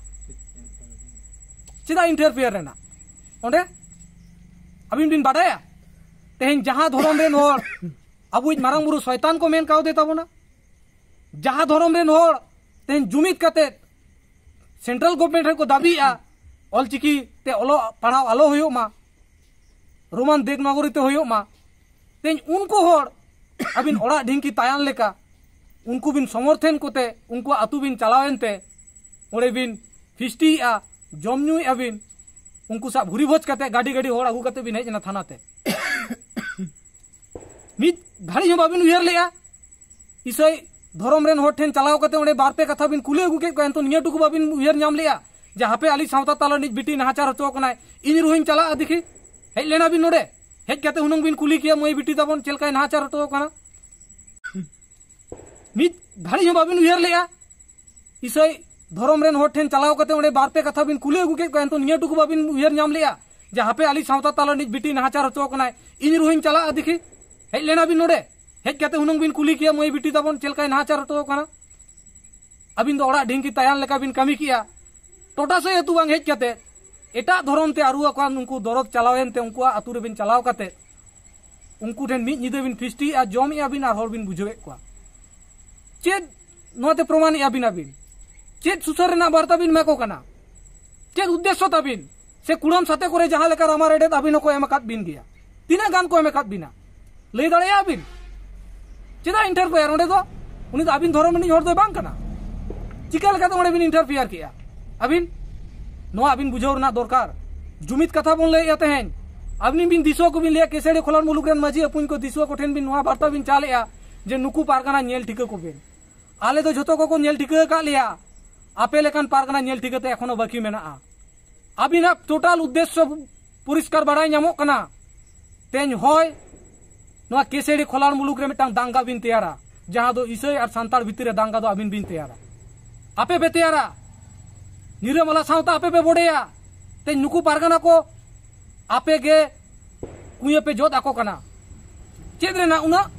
ᱪᱮᱫᱟᱜ ᱤᱱᱴᱟᱨᱯᱷᱤᱭᱟᱨ ᱨᱮᱱᱟᱜ ᱚᱸᱰᱮ? ᱟᱹᱵᱤᱱ ᱵᱤᱱ ᱵᱟᱰᱟᱭᱟ? ᱛᱮᱦᱮᱧ ᱡᱟᱦᱟᱸ ᱫᱷᱚᱨᱚᱢ ᱨᱮᱱ ᱦᱚᱲ ᱟᱵᱚᱭᱤᱡ ᱢᱟᱨᱟᱝ ᱵᱩᱨᱩ ᱥᱚᱭᱛᱟᱱ ᱠᱚ ᱢᱮᱱ ᱠᱟᱣᱫᱮ ᱛᱟᱵᱚᱱᱟ, ᱡᱟᱦᱟᱸ ᱫᱷᱚᱨᱚᱢ ᱨᱮᱱ ᱦᱚᱲ ᱛᱮᱦᱮᱧ ᱡᱩᱢᱤᱫ ᱠᱟᱛᱮ ᱥᱮᱱᱴᱨᱟᱞ ᱜᱚᱵᱷᱢᱮᱱᱴ ᱨᱮᱠᱚ ᱫᱟᱹᱵᱤᱭᱮᱜᱼᱟ, ᱚᱞᱪᱤᱠᱤ ᱛᱮ ᱚᱞᱚᱜ ᱯᱟᱲᱦᱟᱣ ᱟᱞᱚ ᱦᱩᱭᱩᱜ ᱢᱟ, ᱨᱳᱢᱟᱱ ᱫᱮᱵᱽᱱᱟᱜᱚᱨᱤ ᱛᱮ ᱦᱩᱭᱩᱜ ᱢᱟ᱾ ᱛᱮᱦᱮᱧ ᱩᱱᱠᱩ ᱦᱚᱲ ᱟᱹᱵᱤᱱ ᱚᱲᱟᱜ ᱰᱷᱤᱝᱠᱤ ᱛᱟᱭᱟᱱ ᱞᱮᱠᱟ ᱩᱱᱠᱩ ᱵᱤᱱ ᱥᱚᱢᱚᱨᱛᱷᱚᱱ ᱠᱚᱛᱮ ᱩᱱᱠᱩᱣᱟᱜ ᱟᱹᱛᱩ ᱵᱤᱱ ᱪᱟᱞᱟᱣ ᱮᱱᱛᱮ ᱚᱸᱰᱮ ᱵᱤᱱ ᱯᱷᱤᱥᱴᱤᱭᱮᱫᱼᱟ, ᱡᱚᱢ ᱧᱩᱭᱮᱫᱼᱟ ᱵᱤᱱ, ᱩᱱᱠᱩ ᱥᱟᱵ ᱵᱷᱩᱨᱤ ᱵᱷᱚᱡᱽ ᱠᱟᱛᱮ ᱜᱟᱹᱰᱤ ᱜᱟᱹᱰᱤ ᱦᱚᱲ ᱟᱹᱜᱩ ᱠᱟᱛᱮ ᱵᱤᱱ ᱦᱮᱡ ᱮᱱᱟ ᱛᱷᱟᱱᱟ ᱛᱮ᱾ ᱢᱤᱫ ᱜᱷᱟᱹᱲᱤᱡ ᱦᱚᱸ ᱵᱟᱵᱤᱱ ᱩᱭᱦᱟᱹᱨ ᱞᱮᱜᱼᱟ᱾ ᱤᱥᱟᱹᱭ ᱫᱷᱚᱨᱚᱢ ᱨᱮᱱ ᱦᱚᱲ ᱴᱷᱮᱱ ᱪᱟᱞᱟᱣ ᱠᱟᱛᱮ ᱚᱸᱰᱮ ᱵᱟᱨ ᱯᱮ ᱠᱟᱛᱷᱟ ᱵᱤᱱ ᱠᱩᱞᱤ ᱟᱹᱜᱩ ᱠᱮᱫ ᱠᱚᱣᱟ, ᱮᱱᱛᱮ ᱱᱤᱭᱟᱹ ᱴᱩᱠᱩ ᱵᱟᱵᱤᱱ ᱩᱭᱦᱟᱹᱨ ᱧᱟᱢ ᱞᱮᱜᱼᱟ ᱡᱮ ᱦᱟᱯᱮ ᱟᱹᱞᱤᱧ ᱥᱟᱶᱛᱟ ᱛᱟᱞᱟ ᱨᱤᱱᱤᱡ ᱵᱤᱴᱤ ᱱᱟᱦᱟᱪᱟᱨ ᱦᱚᱪᱚ ᱠᱟᱱᱟᱭ, ᱤᱧ ᱨᱩᱦᱤᱧ ᱪᱟᱞᱟᱜᱼᱟ ᱫᱮᱠᱷᱤ᱾ ᱦᱮᱡ ᱞᱮᱱᱟ ᱵᱤᱱ ᱱᱚᱰᱮ, ᱦᱮᱡ ᱠᱟᱛᱮ ᱦᱩᱱᱟᱹᱝ ᱵᱤᱱ ᱠᱩᱞᱤ ᱠᱮᱭᱟ ᱢᱟᱹᱭ ᱵᱤᱴᱤ ᱛᱟᱵᱚᱱ ᱪᱮᱫ ᱞᱮᱠᱟᱭ ᱱᱟᱦᱟᱪᱟᱨ ᱦᱚᱪᱚ ᱠᱟᱱᱟ᱾ ᱢᱤᱫ ᱜᱷᱟᱹᱲᱤᱡ ᱦᱚᱸ ᱵᱟᱵᱤᱱ ᱩᱭᱦᱟᱹᱨ ᱞᱮᱜᱼᱟ᱾ ᱤᱥᱟᱹᱭ ᱫᱷᱚᱨᱚᱢ ᱨᱮᱱ ᱦᱚᱲ ᱴᱷᱮᱱ ᱪᱟᱞᱟᱣ ᱠᱟᱛᱮ ᱚᱸᱰᱮ ᱵᱟᱨ ᱯᱮ ᱠᱟᱛᱷᱟ ᱵᱤᱱ ᱠᱩᱞᱤ ᱟᱹᱜᱩ ᱠᱮᱫ ᱠᱚᱣᱟ, ᱮᱱᱛᱮ ᱱᱤᱭᱟᱹ ᱴᱩᱠᱩ ᱵᱟᱵᱤᱱ ᱩᱭᱦᱟᱹᱨ ᱧᱟᱢ ᱞᱮᱜᱼᱟ ᱡᱮ ᱦᱟᱯᱮ ᱟᱹᱞᱤᱧ ᱥᱟᱶᱛᱟ ᱛᱟᱞᱟ ᱨᱤᱱᱤᱡ ᱵᱤᱴᱤ ᱱᱟᱦᱟᱪᱟᱨ ᱦᱚᱪᱚ ᱠᱟᱱᱟᱭ, ᱤᱧ ᱨᱩᱦᱤᱧ ᱪᱟᱞᱟᱜᱼᱟ ᱫᱮᱠᱷᱤ᱾ ᱦᱮᱡ ᱞᱮᱱᱟ ᱵᱤᱱ ᱱᱚᱰᱮ, ᱦᱮᱡ ᱠᱟᱛᱮ ᱦᱩᱱᱟᱹᱝ ᱵᱤᱱ ᱠᱩᱞᱤ ᱠᱮᱭᱟ ᱢᱟᱹᱭ ᱵᱤᱴᱤ ᱛᱟᱵᱚᱱ ᱪᱮᱫ ᱞᱮᱠᱟᱭ ᱱᱟᱦᱟᱪᱟᱨ ᱦᱚᱪᱚ ᱠᱟᱱᱟ᱾ ᱟᱹᱵᱤᱱ ᱫᱚ ᱚᱲᱟᱜ ᱰᱷᱤᱝᱠᱤ ᱛᱟᱭᱟᱱ ᱞᱮᱠᱟ ᱵᱤᱱ ᱠᱟᱹᱢᱤ ᱠᱮᱜᱼᱟ᱾ ᱴᱚᱴᱟ ᱥᱮᱫ ᱟᱹᱛᱩ ᱵᱟᱝ ᱦᱮᱡ ᱠᱟᱛᱮ ᱮᱴᱟᱜ ᱫᱷᱚᱨᱚᱢ ᱛᱮ ᱟᱹᱨᱩ ᱟᱠᱟᱱ ᱩᱱᱠᱩ ᱫᱚᱨᱚᱫ ᱪᱟᱞᱟᱣᱮᱱ ᱛᱮ ᱩᱱᱠᱩᱣᱟᱜ ᱟᱹᱛᱩ ᱨᱮᱵᱤᱱ ᱪᱟᱞᱟᱣ ᱠᱟᱛᱮ ᱩᱱᱠᱩ ᱴᱷᱮᱱ ᱢᱤᱫ ᱧᱤᱫᱟᱹ ᱵᱤᱱ ᱯᱷᱤᱥᱴᱤᱭᱮᱫᱼᱟ, ᱡᱚᱢᱮᱫᱼᱟ ᱵᱤᱱ ᱟᱨ ᱦᱚᱲ ᱵᱤᱱ ᱵᱩᱡᱷᱟᱹᱣᱮᱫ ᱠᱚᱣᱟ᱾ ᱪᱮᱫ ᱱᱚᱣᱟᱛᱮ ᱯᱨᱚᱢᱟᱱᱮᱫᱼᱟ ᱵᱤᱱ ᱟᱹᱵᱤᱱ? ᱪᱮᱫ ᱥᱩᱥᱟᱹᱨ ᱨᱮᱱᱟᱜ ᱵᱟᱨᱛᱟ ᱵᱤᱱ ᱮᱢᱟ ᱠᱚ ᱠᱟᱱᱟ? ᱪᱮᱫ ᱩᱫᱽᱫᱮᱥᱥᱚ ᱛᱟᱵᱤᱱ? ᱥᱮ ᱠᱩᱲᱟᱹᱢ ᱥᱟᱛᱮ ᱠᱚᱨᱮ ᱡᱟᱦᱟᱸ ᱞᱮᱠᱟ ᱨᱟᱢᱟ ᱨᱮᱰᱮᱫ ᱟᱹᱵᱤᱱ ᱦᱚᱸᱠᱚ ᱮᱢ ᱟᱠᱟᱫ ᱵᱤᱱ ᱜᱮᱭᱟ? ᱛᱤᱱᱟᱹᱜ ᱜᱟᱱ ᱠᱚ ᱮᱢ ᱟᱠᱟᱫ ᱵᱤᱱᱟ? ᱞᱟᱹᱭ ᱫᱟᱲᱮᱭᱟᱜᱼᱟ ᱵᱤᱱ? ᱪᱮᱫᱟᱜ ᱤᱱᱴᱟᱨᱯᱷᱮᱭᱟᱨ ᱚᱸᱰᱮ ᱫᱚ? ᱩᱱᱤ ᱫᱚ ᱟᱹᱵᱤᱱ ᱫᱷᱚᱨᱚᱢ ᱨᱤᱱᱤᱡ ᱦᱚᱲ ᱫᱚᱭ ᱵᱟᱝ ᱠᱟᱱᱟ᱾ ᱪᱤᱠᱟᱹ ᱞᱮᱠᱟᱛᱮ ᱚᱸᱰᱮ ᱵᱤᱱ ᱤᱱᱴᱟᱨᱯᱷᱮᱭᱟᱨ ᱠᱮᱜᱼᱟ ᱟᱹᱵᱤᱱ? ᱱᱚᱣᱟ ᱟᱹᱵᱤᱱ ᱵᱩᱡᱷᱟᱹᱣ ᱨᱮᱱᱟᱜ ᱫᱚᱨᱠᱟᱨ᱾ ᱡᱩᱢᱤᱫ ᱠᱟᱛᱷᱟ ᱵᱚᱱ ᱞᱟᱹᱭᱮᱫᱼᱟ ᱛᱮᱦᱮᱧ, ᱟᱹᱵᱤᱱ ᱵᱤᱱ ᱫᱤᱥᱩᱣᱟᱹ ᱠᱚᱵᱤᱱ ᱞᱟᱹᱭᱟ, ᱠᱮᱥᱮᱲᱤ ᱠᱷᱚᱞᱟᱱ ᱢᱩᱞᱩᱠ ᱨᱮᱱ ᱢᱟᱹᱡᱷᱤ ᱟᱹᱯᱩᱧ ᱠᱚ ᱫᱤᱥᱩᱣᱟᱹ ᱠᱚᱴᱷᱮᱱ ᱵᱤᱱ ᱱᱚᱣᱟ ᱵᱟᱨᱛᱟ ᱵᱤᱱ ᱪᱟᱞᱮᱜᱼᱟ ᱡᱮ ᱱᱩᱠᱩ ᱯᱟᱨᱜᱟᱱᱟ ᱧᱮᱞ ᱴᱷᱤᱠᱟᱹ ᱠᱚᱵᱤᱱ᱾ ᱟᱞᱮ ᱫᱚ ᱡᱷᱚᱛᱚ ᱠᱚᱠᱚ ᱧᱮᱞ ᱴᱷᱤᱠᱟᱹ ᱟᱠᱟᱫ ᱞᱮᱭᱟ, ᱟᱯᱮ ᱞᱮᱠᱟᱱ ᱯᱟᱨᱜᱟᱱᱟ ᱧᱮᱞ ᱴᱷᱤᱠᱟᱹ ᱛᱮ ᱮᱠᱷᱚᱱᱳ ᱵᱟᱹᱠᱤ ᱢᱮᱱᱟᱜᱼᱟ᱾ ᱟᱹᱵᱤᱱᱟᱜ ᱴᱳᱴᱟᱞ ᱩᱫᱽᱫᱮᱥᱥᱚ ᱯᱚᱨᱤᱥᱠᱟᱨ ᱵᱟᱲᱟᱭ ᱧᱟᱢᱚᱜ ᱠᱟᱱᱟ᱾ ᱛᱮᱦᱮᱧ ᱦᱚᱭ ᱱᱚᱣᱟ ᱠᱮᱥᱮᱲᱤ ᱠᱷᱚᱞᱟᱲ ᱢᱩᱞᱩᱠ ᱨᱮ ᱢᱤᱫᱴᱟᱝ ᱫᱟᱝᱜᱟ ᱵᱤᱱ ᱛᱮᱭᱟᱨᱟ, ᱡᱟᱦᱟᱸ ᱫᱚ ᱤᱥᱟᱹᱭ ᱟᱨ ᱥᱟᱱᱛᱟᱲ ᱵᱷᱤᱛᱤᱨ ᱨᱮ ᱫᱟᱝᱜᱟ ᱫᱚ ᱟᱹᱵᱤᱱ ᱵᱤᱱ ᱛᱮᱭᱟᱨᱟ, ᱟᱯᱮ ᱯᱮ ᱛᱮᱭᱟᱨᱟ᱾ ᱱᱤᱨᱟᱹᱢᱟᱞᱟ ᱥᱟᱶᱛᱟ ᱟᱯᱮ ᱯᱮ ᱵᱚᱰᱮᱭᱟ᱾ ᱛᱮᱦᱮᱧ ᱱᱩᱠᱩ ᱯᱟᱨᱜᱟᱱᱟ ᱠᱚ ᱟᱯᱮ ᱜᱮ ᱠᱩᱭᱟᱹ ᱯᱮ ᱡᱚᱫ ᱟᱠᱚ ᱠᱟᱱᱟ᱾ ᱪᱮᱫ ᱨᱮᱱᱟᱜ ᱩᱱᱟᱹᱜ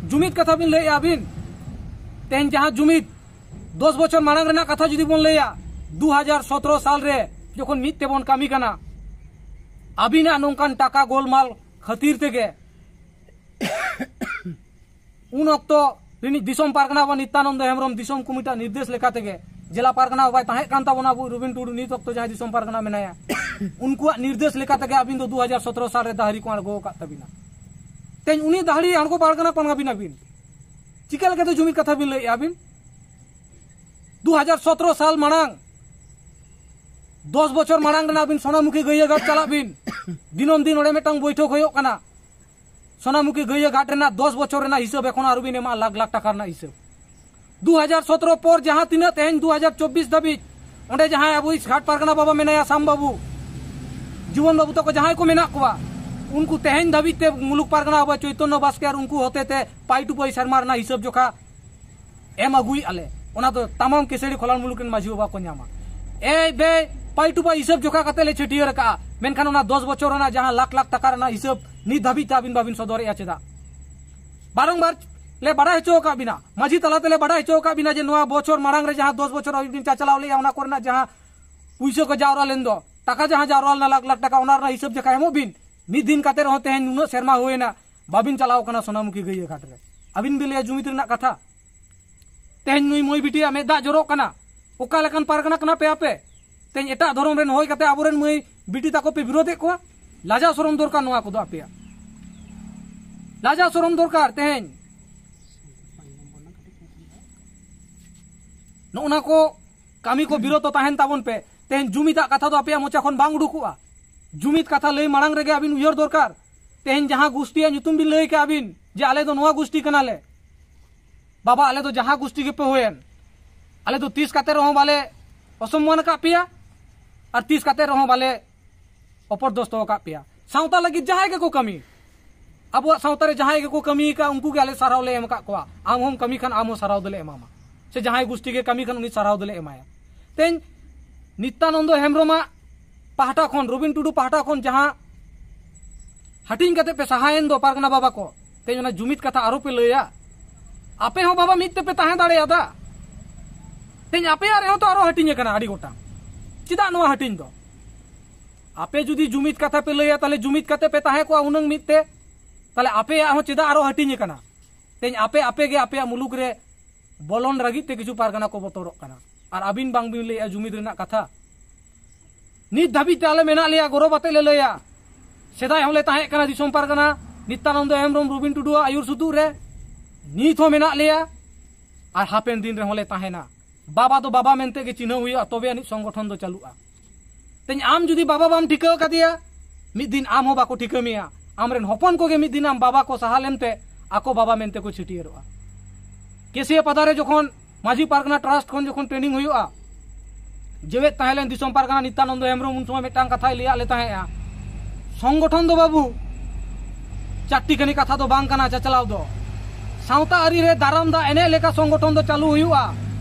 ᱡᱩᱢᱤᱫ ᱠᱟᱛᱷᱟ ᱵᱤᱱ ᱞᱟᱹᱭᱮᱫᱼᱟ ᱟᱹᱵᱤᱱ? ᱛᱮᱦᱮᱧ ᱡᱟᱦᱟᱸ ᱡᱩᱢᱤᱫ ᱫᱚᱥ ᱵᱚᱪᱷᱚᱨ ᱢᱟᱲᱟᱝ ᱨᱮᱱᱟᱜ ᱠᱟᱛᱷᱟ ᱡᱩᱫᱤ ᱵᱚᱱ ᱞᱟᱹᱭᱟ, ᱫᱩ ᱦᱟᱡᱟᱨ ᱥᱚᱛᱨᱚ ᱥᱟᱞ ᱨᱮ ᱡᱚᱠᱷᱚᱱ ᱢᱤᱫ ᱛᱮᱵᱚᱱ ᱠᱟᱹᱢᱤ ᱠᱟᱱᱟ, ᱟᱹᱵᱤᱱᱟᱜ ᱱᱚᱝᱠᱟᱱ ᱴᱟᱠᱟ ᱜᱳᱞᱢᱟᱞ ᱠᱷᱟᱹᱛᱤᱨ ᱛᱮᱜᱮ ᱩᱱ ᱚᱠᱛᱚ ᱨᱤᱱᱤᱡ ᱫᱤᱥᱚᱢ ᱯᱟᱨᱜᱟᱱᱟ ᱵᱟ ᱱᱤᱛᱭᱟᱱᱚᱱᱫᱚ ᱦᱮᱢᱵᱨᱚᱢ ᱫᱤᱥᱚᱢ ᱠᱚᱢᱤᱴᱤᱭᱟᱜ ᱱᱤᱨᱫᱮᱥ ᱞᱮᱠᱟ ᱛᱮᱜᱮ ᱡᱮᱞᱟ ᱯᱟᱨᱜᱟᱱᱟ ᱵᱟᱭ ᱛᱟᱦᱮᱸ ᱠᱟᱱ ᱛᱟᱵᱚᱱᱟ, ᱟᱵᱚ ᱨᱚᱵᱤᱱ ᱴᱩᱰᱩ ᱱᱤᱛ ᱚᱠᱛᱚ ᱡᱟᱦᱟᱸᱭ ᱫᱤᱥᱚᱢ ᱯᱟᱨᱜᱟᱱᱟ ᱢᱮᱱᱟᱭᱟ, ᱩᱱᱠᱩᱣᱟᱜ ᱱᱤᱨᱫᱮᱥ ᱞᱮᱠᱟ ᱛᱮᱜᱮ ᱟᱹᱵᱤᱱ ᱫᱚ ᱫᱩ ᱦᱟᱡᱟᱨ ᱥᱚᱛᱨᱚ ᱥᱟᱞ ᱨᱮ ᱫᱟᱦᱲᱤ ᱠᱚ ᱟᱬᱜᱚ ᱟᱠᱟᱫ ᱛᱟᱹᱵᱤᱱᱟ᱾ ᱛᱮᱦᱮᱧ ᱩᱱᱤ ᱫᱟᱦᱲᱤ ᱟᱬᱜᱚ ᱯᱟᱨᱜᱟᱱᱟ ᱯᱟᱨᱜᱟᱱᱟ ᱵᱤᱱ ᱟᱹᱵᱤᱱ ᱪᱤᱠᱟᱹ ᱞᱮᱠᱟᱛᱮ ᱡᱩᱢᱤᱫ ᱠᱟᱛᱷᱟ ᱵᱤᱱ ᱞᱟᱹᱭᱮᱫᱼᱟ ᱟᱹᱵᱤᱱ? ᱫᱩ ᱦᱟᱡᱟᱨ ᱥᱚᱛᱨᱚ ᱥᱟᱞ ᱢᱟᱲᱟᱝ, ᱫᱚᱥ ᱵᱚᱪᱷᱚᱨ ᱢᱟᱲᱟᱝ ᱨᱮᱱᱟᱜ ᱟᱹᱵᱤᱱ ᱥᱳᱱᱟᱢᱩᱠᱷᱤ ᱜᱟᱹᱭᱟᱹ ᱜᱷᱟᱴ ᱪᱟᱞᱟᱜ ᱵᱤᱱ, ᱫᱤᱱᱟᱹᱢ ᱫᱤᱱ ᱚᱸᱰᱮ ᱢᱤᱫᱴᱟᱝ ᱵᱳᱭᱴᱷᱚᱠ ᱦᱩᱭᱩᱜ ᱠᱟᱱᱟ᱾ ᱥᱳᱱᱟᱢᱩᱠᱷᱤ ᱜᱟᱹᱭᱟᱹ ᱜᱷᱟᱴ ᱨᱮᱱᱟᱜ ᱫᱚᱥ ᱵᱚᱪᱷᱚᱨ ᱨᱮᱱᱟᱜ ᱦᱤᱥᱟᱹᱵ ᱮᱠᱷᱚᱱ ᱟᱹᱣᱨᱤ ᱵᱤᱱ ᱮᱢᱟ, ᱞᱟᱠᱷ ᱞᱟᱠᱷ ᱴᱟᱠᱟ ᱨᱮᱱᱟᱜ ᱦᱤᱥᱟᱹᱵ᱾ ᱫᱩ ᱦᱟᱡᱟᱨ ᱥᱚᱛᱨᱚ ᱯᱚᱨ ᱡᱟᱦᱟᱸ ᱛᱤᱱᱟᱹᱜ ᱛᱮᱦᱮᱧ ᱫᱩ ᱦᱟᱡᱟᱨ ᱪᱚᱵᱵᱤᱥ ᱫᱷᱟᱹᱵᱤᱡ ᱚᱸᱰᱮ ᱡᱟᱦᱟᱸᱭ ᱟᱵᱚᱭᱤᱡ ᱜᱷᱟᱴ ᱯᱟᱨᱜᱟᱱᱟ ᱵᱟᱵᱟ ᱢᱮᱱᱟᱭᱟ, ᱥᱟᱢ ᱵᱟᱹᱵᱩ, ᱡᱩᱣᱟᱹᱱ ᱵᱟᱹᱵᱩ ᱛᱟᱠᱚ ᱡᱟᱦᱟᱸᱭ ᱠᱚ ᱢᱮᱱᱟᱜ ᱠᱚᱣᱟ, ᱩᱱᱠᱩ ᱛᱮᱦᱮᱧ ᱫᱷᱟᱹᱵᱤᱡ ᱛᱮ ᱢᱩᱞᱩᱠ ᱯᱟᱨᱜᱟᱱᱟ ᱵᱟᱵᱟ ᱪᱳᱭᱛᱚᱱᱱᱚ ᱵᱟᱥᱠᱮ ᱟᱨ ᱩᱱᱠᱩ ᱦᱚᱛᱮ ᱛᱮ ᱯᱟᱭ ᱴᱩᱯᱟᱹᱭ ᱥᱮᱨᱢᱟ ᱨᱮᱱᱟᱜ ᱦᱤᱥᱟᱹᱵ ᱡᱚᱠᱷᱟ ᱮᱢ ᱟᱹᱜᱩᱭᱮᱫᱼᱟ ᱞᱮ, ᱚᱱᱟ ᱫᱚ ᱛᱟᱢᱟᱢ ᱠᱮᱥᱟᱹᱲᱤ ᱠᱷᱚᱞᱟᱱ ᱢᱩᱞᱩᱠ ᱨᱮᱱ ᱢᱟᱹᱡᱷᱤ ᱵᱟᱵᱟ ᱠᱚ ᱧᱟᱢᱟ᱾ ᱮᱭ ᱵᱮ, ᱯᱟᱭ ᱴᱩᱯᱟᱹᱭ ᱦᱤᱥᱟᱹᱵ ᱡᱚᱠᱷᱟ ᱠᱟᱛᱮ ᱞᱮ ᱪᱷᱟᱹᱴᱭᱟᱹᱨ ᱟᱠᱟᱫᱼᱟ, ᱢᱮᱱᱠᱷᱟᱱ ᱚᱱᱟ ᱫᱚᱥ ᱵᱚᱪᱷᱚᱨ ᱨᱮᱱᱟᱜ ᱡᱟᱦᱟᱸ ᱞᱟᱠᱷ ᱞᱟᱠᱷ ᱴᱟᱠᱟ ᱨᱮᱱᱟᱜ ᱦᱤᱥᱟᱹᱵ ᱱᱤᱛ ᱫᱷᱟᱹᱵᱤᱡ ᱛᱮ ᱟᱹᱵᱤᱱ ᱵᱟᱵᱤᱱ ᱥᱚᱫᱚᱨᱮᱫᱼᱟ ᱪᱮᱫᱟᱜ? ᱵᱟᱨᱚᱝᱵᱟᱨ ᱞᱮ ᱵᱟᱰᱟᱭ ᱦᱚᱪᱚ ᱟᱠᱟᱫ ᱵᱤᱱᱟ, ᱢᱟᱹᱡᱷᱤ ᱛᱟᱞᱟ ᱛᱮᱞᱮ ᱵᱟᱰᱟᱭ ᱦᱚᱪᱚ ᱟᱠᱟᱫ ᱵᱤᱱᱟ ᱡᱮ ᱱᱚᱣᱟ ᱵᱚᱪᱷᱚᱨ ᱢᱟᱲᱟᱝ ᱨᱮ ᱡᱟᱦᱟᱸ ᱫᱚᱥ ᱵᱚᱪᱷᱚᱨ ᱟᱹᱵᱤᱱ ᱵᱤᱱ ᱪᱟᱪᱟᱞᱟᱣ ᱞᱮᱫᱼᱟ, ᱚᱱᱟ ᱠᱚᱨᱮᱱᱟᱜ ᱡᱟᱦᱟᱸ ᱯᱩᱭᱥᱟᱹ ᱠᱚ ᱡᱟᱣᱨᱟ ᱞᱮᱱ ᱫᱚ, ᱴᱟᱠᱟ ᱡᱟᱦᱟᱸ ᱡᱟᱣᱨᱟ ᱞᱮᱱᱟ ᱞᱟᱠᱷ ᱞᱟᱠᱷ ᱴᱟᱠᱟ, ᱚᱱᱟ ᱨᱮᱱᱟᱜ ᱦᱤᱥᱟᱹᱵ ᱡᱟᱠᱷᱟ ᱮᱢᱚᱜ ᱵᱤᱱ᱾ ᱢᱤᱫ ᱫᱤᱱ ᱠᱟᱛᱮ ᱨᱮᱦᱚᱸ ᱛᱮᱦᱮᱧ ᱱᱩᱱᱟᱹᱜ ᱥᱮᱨᱢᱟ ᱦᱩᱭᱮᱱᱟ, ᱵᱟᱵᱤᱱ ᱪᱟᱞᱟᱣ ᱠᱟᱱᱟ ᱥᱳᱱᱟᱢᱩᱠᱷᱤ ᱜᱟᱹᱭᱟᱹ ᱜᱷᱟᱴ ᱨᱮ᱾ ᱟᱹᱵᱤᱱ ᱵᱤᱱ ᱞᱟᱹᱭᱟ ᱡᱩᱢᱤᱫ ᱨᱮᱱᱟᱜ ᱠᱟᱛᱷᱟ᱾ ᱛᱮᱦᱮᱧ ᱱᱩᱭ ᱢᱟᱹᱭ ᱵᱤᱴᱤᱭᱟᱜ ᱢᱮᱫ ᱫᱟᱜ ᱡᱚᱨᱚᱜ ᱠᱟᱱᱟ᱾ ᱚᱠᱟ ᱞᱮᱠᱟᱱ ᱯᱟᱨᱜᱟᱱᱟ ᱠᱟᱱᱟ ᱯᱮ ᱟᱯᱮ? ᱛᱮᱦᱮᱧ ᱮᱴᱟᱜ ᱫᱷᱚᱨᱚᱢ ᱨᱮᱱ ᱦᱩᱭ ᱠᱟᱛᱮ ᱟᱵᱚᱨᱮᱱ ᱢᱟᱹᱭ ᱵᱤᱴᱤ ᱛᱟᱠᱚ ᱯᱮ ᱵᱤᱨᱳᱫᱮᱫ ᱠᱚᱣᱟ? ᱞᱟᱡᱟᱣ ᱥᱚᱨᱚᱢ ᱫᱚᱨᱠᱟᱨ ᱱᱚᱣᱟ ᱠᱚᱫᱚ ᱟᱯᱮᱭᱟᱜ᱾ ᱞᱟᱡᱟᱣ ᱥᱚᱨᱚᱢ ᱫᱚᱨᱠᱟᱨ ᱛᱮᱦᱮᱧ᱾ ᱱᱚᱜᱼᱚ ᱱᱟ ᱠᱚ ᱠᱟᱹᱢᱤ ᱠᱚ ᱵᱤᱨᱚᱛᱚ ᱛᱟᱦᱮᱱ ᱛᱟᱵᱚᱱ ᱯᱮ᱾ ᱛᱮᱦᱮᱧ ᱡᱩᱢᱤᱫᱟᱜ ᱠᱟᱛᱷᱟ ᱫᱚ ᱟᱯᱮᱭᱟᱜ ᱢᱚᱪᱟ ᱠᱷᱚᱱ ᱵᱟᱝ ᱩᱰᱩᱠᱚᱜᱼᱟ᱾ ᱡᱩᱢᱤᱫ ᱠᱟᱛᱷᱟ ᱞᱟᱹᱭ ᱢᱟᱲᱟᱝ ᱨᱮᱜᱮ ᱟᱹᱵᱤᱱ ᱩᱭᱦᱟᱹᱨ ᱫᱚᱨᱠᱟᱨ᱾ ᱛᱮᱦᱮᱧ ᱡᱟᱦᱟᱸ ᱜᱩᱥᱴᱤᱭᱟᱜ ᱧᱩᱛᱩᱢ ᱵᱤᱱ ᱞᱟᱹᱭ ᱠᱮᱜᱼᱟ ᱵᱤᱱ ᱡᱮ ᱟᱞᱮ ᱫᱚ ᱱᱚᱣᱟ ᱜᱩᱥᱴᱤ ᱠᱟᱱᱟᱞᱮ, ᱵᱟᱵᱟ, ᱟᱞᱮ ᱫᱚ ᱡᱟᱦᱟᱸ ᱜᱩᱥᱴᱤ ᱜᱮᱯᱮ ᱦᱩᱭᱮᱱ, ᱟᱞᱮ ᱫᱚ ᱛᱤᱥ ᱠᱟᱛᱮ ᱨᱮᱦᱚᱸ ᱵᱟᱞᱮ ᱚᱥᱚᱢᱢᱟᱱ ᱟᱠᱟᱫ ᱯᱮᱭᱟ ᱟᱨ ᱛᱤᱥ ᱠᱟᱛᱮ ᱨᱮᱦᱚᱸ ᱵᱟᱞᱮ ᱚᱯᱚᱨᱫᱚᱥᱛᱚ ᱟᱠᱟᱫ ᱯᱮᱭᱟ᱾ ᱥᱟᱶᱛᱟ ᱞᱟᱹᱜᱤᱫ ᱡᱟᱦᱟᱸᱭ ᱜᱮᱠᱚ ᱠᱟᱹᱢᱤ, ᱟᱵᱚᱣᱟᱜ ᱥᱟᱶᱛᱟ ᱨᱮ ᱡᱟᱦᱟᱸᱭ ᱜᱮᱠᱚ ᱠᱟᱹᱢᱤ ᱟᱠᱟᱫ, ᱩᱱᱠᱩ ᱜᱮ ᱟᱞᱮ ᱥᱟᱨᱦᱟᱣ ᱞᱮ ᱮᱢ ᱟᱠᱟᱫ ᱠᱚᱣᱟ᱾ ᱟᱢ ᱦᱚᱸᱢ ᱠᱟᱹᱢᱤ ᱠᱷᱟᱱ ᱟᱢ ᱦᱚᱸ ᱥᱟᱨᱦᱟᱣ ᱫᱚᱞᱮ ᱮᱢᱟᱢᱟ, ᱥᱮ ᱡᱟᱦᱟᱸᱭ ᱜᱩᱥᱴᱤ ᱜᱮ ᱠᱟᱹᱢᱤ ᱠᱷᱟᱱ ᱩᱱᱤ ᱥᱟᱨᱦᱟᱣ ᱫᱚᱞᱮ ᱮᱢᱟᱭᱟ᱾ ᱛᱮᱦᱮᱧ ᱱᱤᱛᱭᱟᱱᱚᱱᱫᱚ ᱦᱮᱢᱵᱨᱚᱢᱟᱜ ᱯᱟᱦᱴᱟ ᱠᱷᱚᱱ, ᱨᱚᱵᱤᱱ ᱴᱩᱰᱩ ᱯᱟᱦᱴᱟ ᱠᱷᱚᱱ ᱡᱟᱦᱟᱸ ᱦᱟᱹᱴᱤᱧ ᱠᱟᱛᱮ ᱯᱮ ᱥᱟᱦᱟᱭᱮᱱ ᱫᱚ ᱯᱟᱨᱜᱟᱱᱟ ᱵᱟᱵᱟ ᱠᱚ, ᱛᱮᱦᱮᱧ ᱚᱱᱟ ᱡᱩᱢᱤᱫ ᱠᱟᱛᱷᱟ ᱟᱨᱚ ᱯᱮ ᱞᱟᱹᱭᱟ? ᱟᱯᱮ ᱦᱚᱸ ᱵᱟᱵᱟ ᱢᱤᱫ ᱛᱮᱯᱮ ᱛᱟᱦᱮᱸ ᱫᱟᱲᱮᱭᱟᱫᱟ᱾ ᱛᱮᱦᱮᱧ ᱟᱯᱮᱭᱟᱜ ᱨᱮᱦᱚᱸ ᱛᱚ ᱟᱨᱚ ᱦᱟᱹᱴᱤᱧ ᱟᱠᱟᱱᱟ ᱟᱹᱰᱤ ᱜᱚᱴᱟᱝ᱾ ᱪᱮᱫᱟᱜ ᱱᱚᱣᱟ ᱦᱟᱹᱴᱤᱧ ᱫᱚ? ᱟᱯᱮ ᱡᱩᱫᱤ ᱡᱩᱢᱤᱫ ᱠᱟᱛᱷᱟ ᱯᱮ ᱞᱟᱹᱭᱟ, ᱛᱟᱦᱞᱮ ᱡᱩᱢᱤᱫ ᱠᱟᱛᱮ ᱯᱮ ᱛᱟᱦᱮᱸ ᱠᱚᱜᱼᱟ ᱩᱱᱟᱹᱝ ᱢᱤᱫ ᱛᱮ, ᱛᱟᱦᱞᱮ ᱟᱯᱮᱭᱟᱜ ᱦᱚᱸ ᱪᱮᱫᱟᱜ ᱟᱨᱚ ᱦᱟᱹᱴᱤᱧ ᱟᱠᱟᱱᱟ? ᱛᱮᱦᱮᱧ ᱟᱯᱮ, ᱟᱯᱮ ᱜᱮ ᱟᱯᱮᱭᱟᱜ ᱢᱩᱞᱩᱠ ᱨᱮ ᱵᱚᱞᱚᱱ ᱞᱟᱹᱜᱤᱫ ᱛᱮ ᱠᱤᱪᱷᱩ ᱯᱟᱨᱜᱟᱱᱟ ᱠᱚ ᱵᱚᱛᱚᱨᱚᱜ ᱠᱟᱱᱟ᱾ ᱟᱨ ᱟᱹᱵᱤᱱ ᱵᱟᱝᱵᱤᱱ ᱞᱟᱹᱭᱮᱜᱼᱟ ᱡᱩᱢᱤᱫ ᱨᱮᱱᱟᱜ ᱠᱟᱛᱷᱟ᱾ ᱱᱤᱛ ᱫᱷᱟᱹᱵᱤᱡ ᱛᱮ ᱟᱞᱮ ᱢᱮᱱᱟᱜ ᱞᱮᱭᱟ, ᱜᱚᱨᱚᱵ ᱟᱛᱮ ᱞᱮ ᱞᱟᱹᱭᱟ᱾ ᱥᱮᱫᱟᱭ ᱦᱚᱸᱞᱮ ᱛᱟᱦᱮᱸ ᱠᱟᱱᱟ ᱫᱤᱥᱚᱢ ᱯᱟᱨᱜᱟᱱᱟ ᱱᱤᱛᱭᱟᱱᱚᱱᱫᱚ ᱦᱮᱢᱵᱨᱚᱢ ᱨᱚᱵᱤᱱ ᱴᱩᱰᱩᱣᱟᱜ ᱟᱹᱭᱩᱨ ᱥᱩᱛᱩᱜ ᱨᱮ, ᱱᱤᱛ ᱦᱚᱸ ᱢᱮᱱᱟᱜ ᱞᱮᱭᱟ ᱟᱨ ᱦᱟᱯᱮᱱ ᱫᱤᱱ ᱨᱮᱦᱚᱸ ᱞᱮ ᱛᱟᱦᱮᱱᱟ᱾ ᱵᱟᱵᱟ ᱫᱚ ᱵᱟᱵᱟ ᱢᱮᱱᱛᱮ ᱜᱮ ᱪᱤᱱᱦᱟᱹᱣ ᱦᱩᱭᱩᱜᱼᱟ, ᱛᱚᱵᱮ ᱟᱹᱱᱤᱡ ᱥᱚᱝᱜᱚᱴᱷᱚᱱ ᱫᱚ ᱪᱟᱹᱞᱩᱜᱼᱟ᱾ ᱛᱮᱦᱮᱧ ᱟᱢ ᱡᱩᱫᱤ ᱵᱟᱵᱟ ᱵᱟᱢ ᱴᱷᱤᱠᱟᱹ ᱟᱠᱟᱫᱮᱭᱟ, ᱢᱤᱫ ᱫᱤᱱ ᱟᱢ ᱦᱚᱸ ᱵᱟᱠᱚ ᱴᱷᱤᱠᱟᱹ ᱢᱮᱭᱟ᱾ ᱟᱢᱨᱮᱱ ᱦᱚᱯᱚᱱ ᱠᱚᱜᱮ ᱢᱤᱫ ᱫᱤᱱ ᱟᱢ ᱵᱟᱵᱟ ᱠᱚ ᱥᱟᱦᱟ ᱞᱮᱱᱛᱮ ᱟᱠᱚ ᱵᱟᱵᱟ ᱢᱮᱱᱛᱮ ᱠᱚ ᱪᱷᱟᱹᱴᱭᱟᱹᱨᱚᱜᱼᱟ᱾ ᱠᱮᱥᱤᱭᱟᱹ ᱯᱟᱫᱟ ᱨᱮ ᱡᱚᱠᱷᱚᱱ ᱢᱟᱹᱡᱷᱤ ᱯᱟᱨᱜᱟᱱᱟ ᱴᱨᱟᱥᱴ ᱠᱷᱚᱱ ᱡᱚᱠᱷᱚᱱ ᱴᱨᱮᱱᱤᱝ ᱦᱩᱭᱩᱜᱼᱟ, ᱡᱮᱣᱮᱫ ᱛᱟᱦᱮᱸ ᱞᱮᱱ ᱫᱤᱥᱚᱢ ᱯᱟᱨᱜᱟᱱᱟ ᱱᱤᱛᱭᱟᱱᱚᱱᱫᱚ ᱦᱮᱢᱵᱨᱚᱢ ᱩᱱ ᱥᱚᱢᱚᱭ ᱢᱤᱫᱴᱟᱝ ᱠᱟᱛᱷᱟᱭ ᱞᱟᱹᱭᱟᱫ ᱞᱮ ᱛᱟᱦᱮᱸᱫᱼᱟ, ᱥᱚᱝᱜᱚᱴᱷᱚᱱ ᱫᱚ ᱵᱟᱹᱵᱩ ᱪᱟᱨᱴᱤ ᱠᱷᱟᱹᱱᱤ ᱠᱟᱛᱷᱟ ᱫᱚ ᱵᱟᱝ ᱠᱟᱱᱟ ᱪᱟᱪᱞᱟᱣ ᱫᱚ᱾ ᱥᱟᱶᱛᱟ ᱟᱹᱨᱤ ᱨᱮ ᱫᱟᱨᱟᱢ ᱫᱟᱜ ᱮᱱᱮᱡ ᱞᱮᱠᱟ ᱥᱚᱝᱜᱚᱴᱷᱚᱱ ᱫᱚ ᱪᱟᱹᱞᱩ ᱦᱩᱭᱩᱜᱼᱟ᱾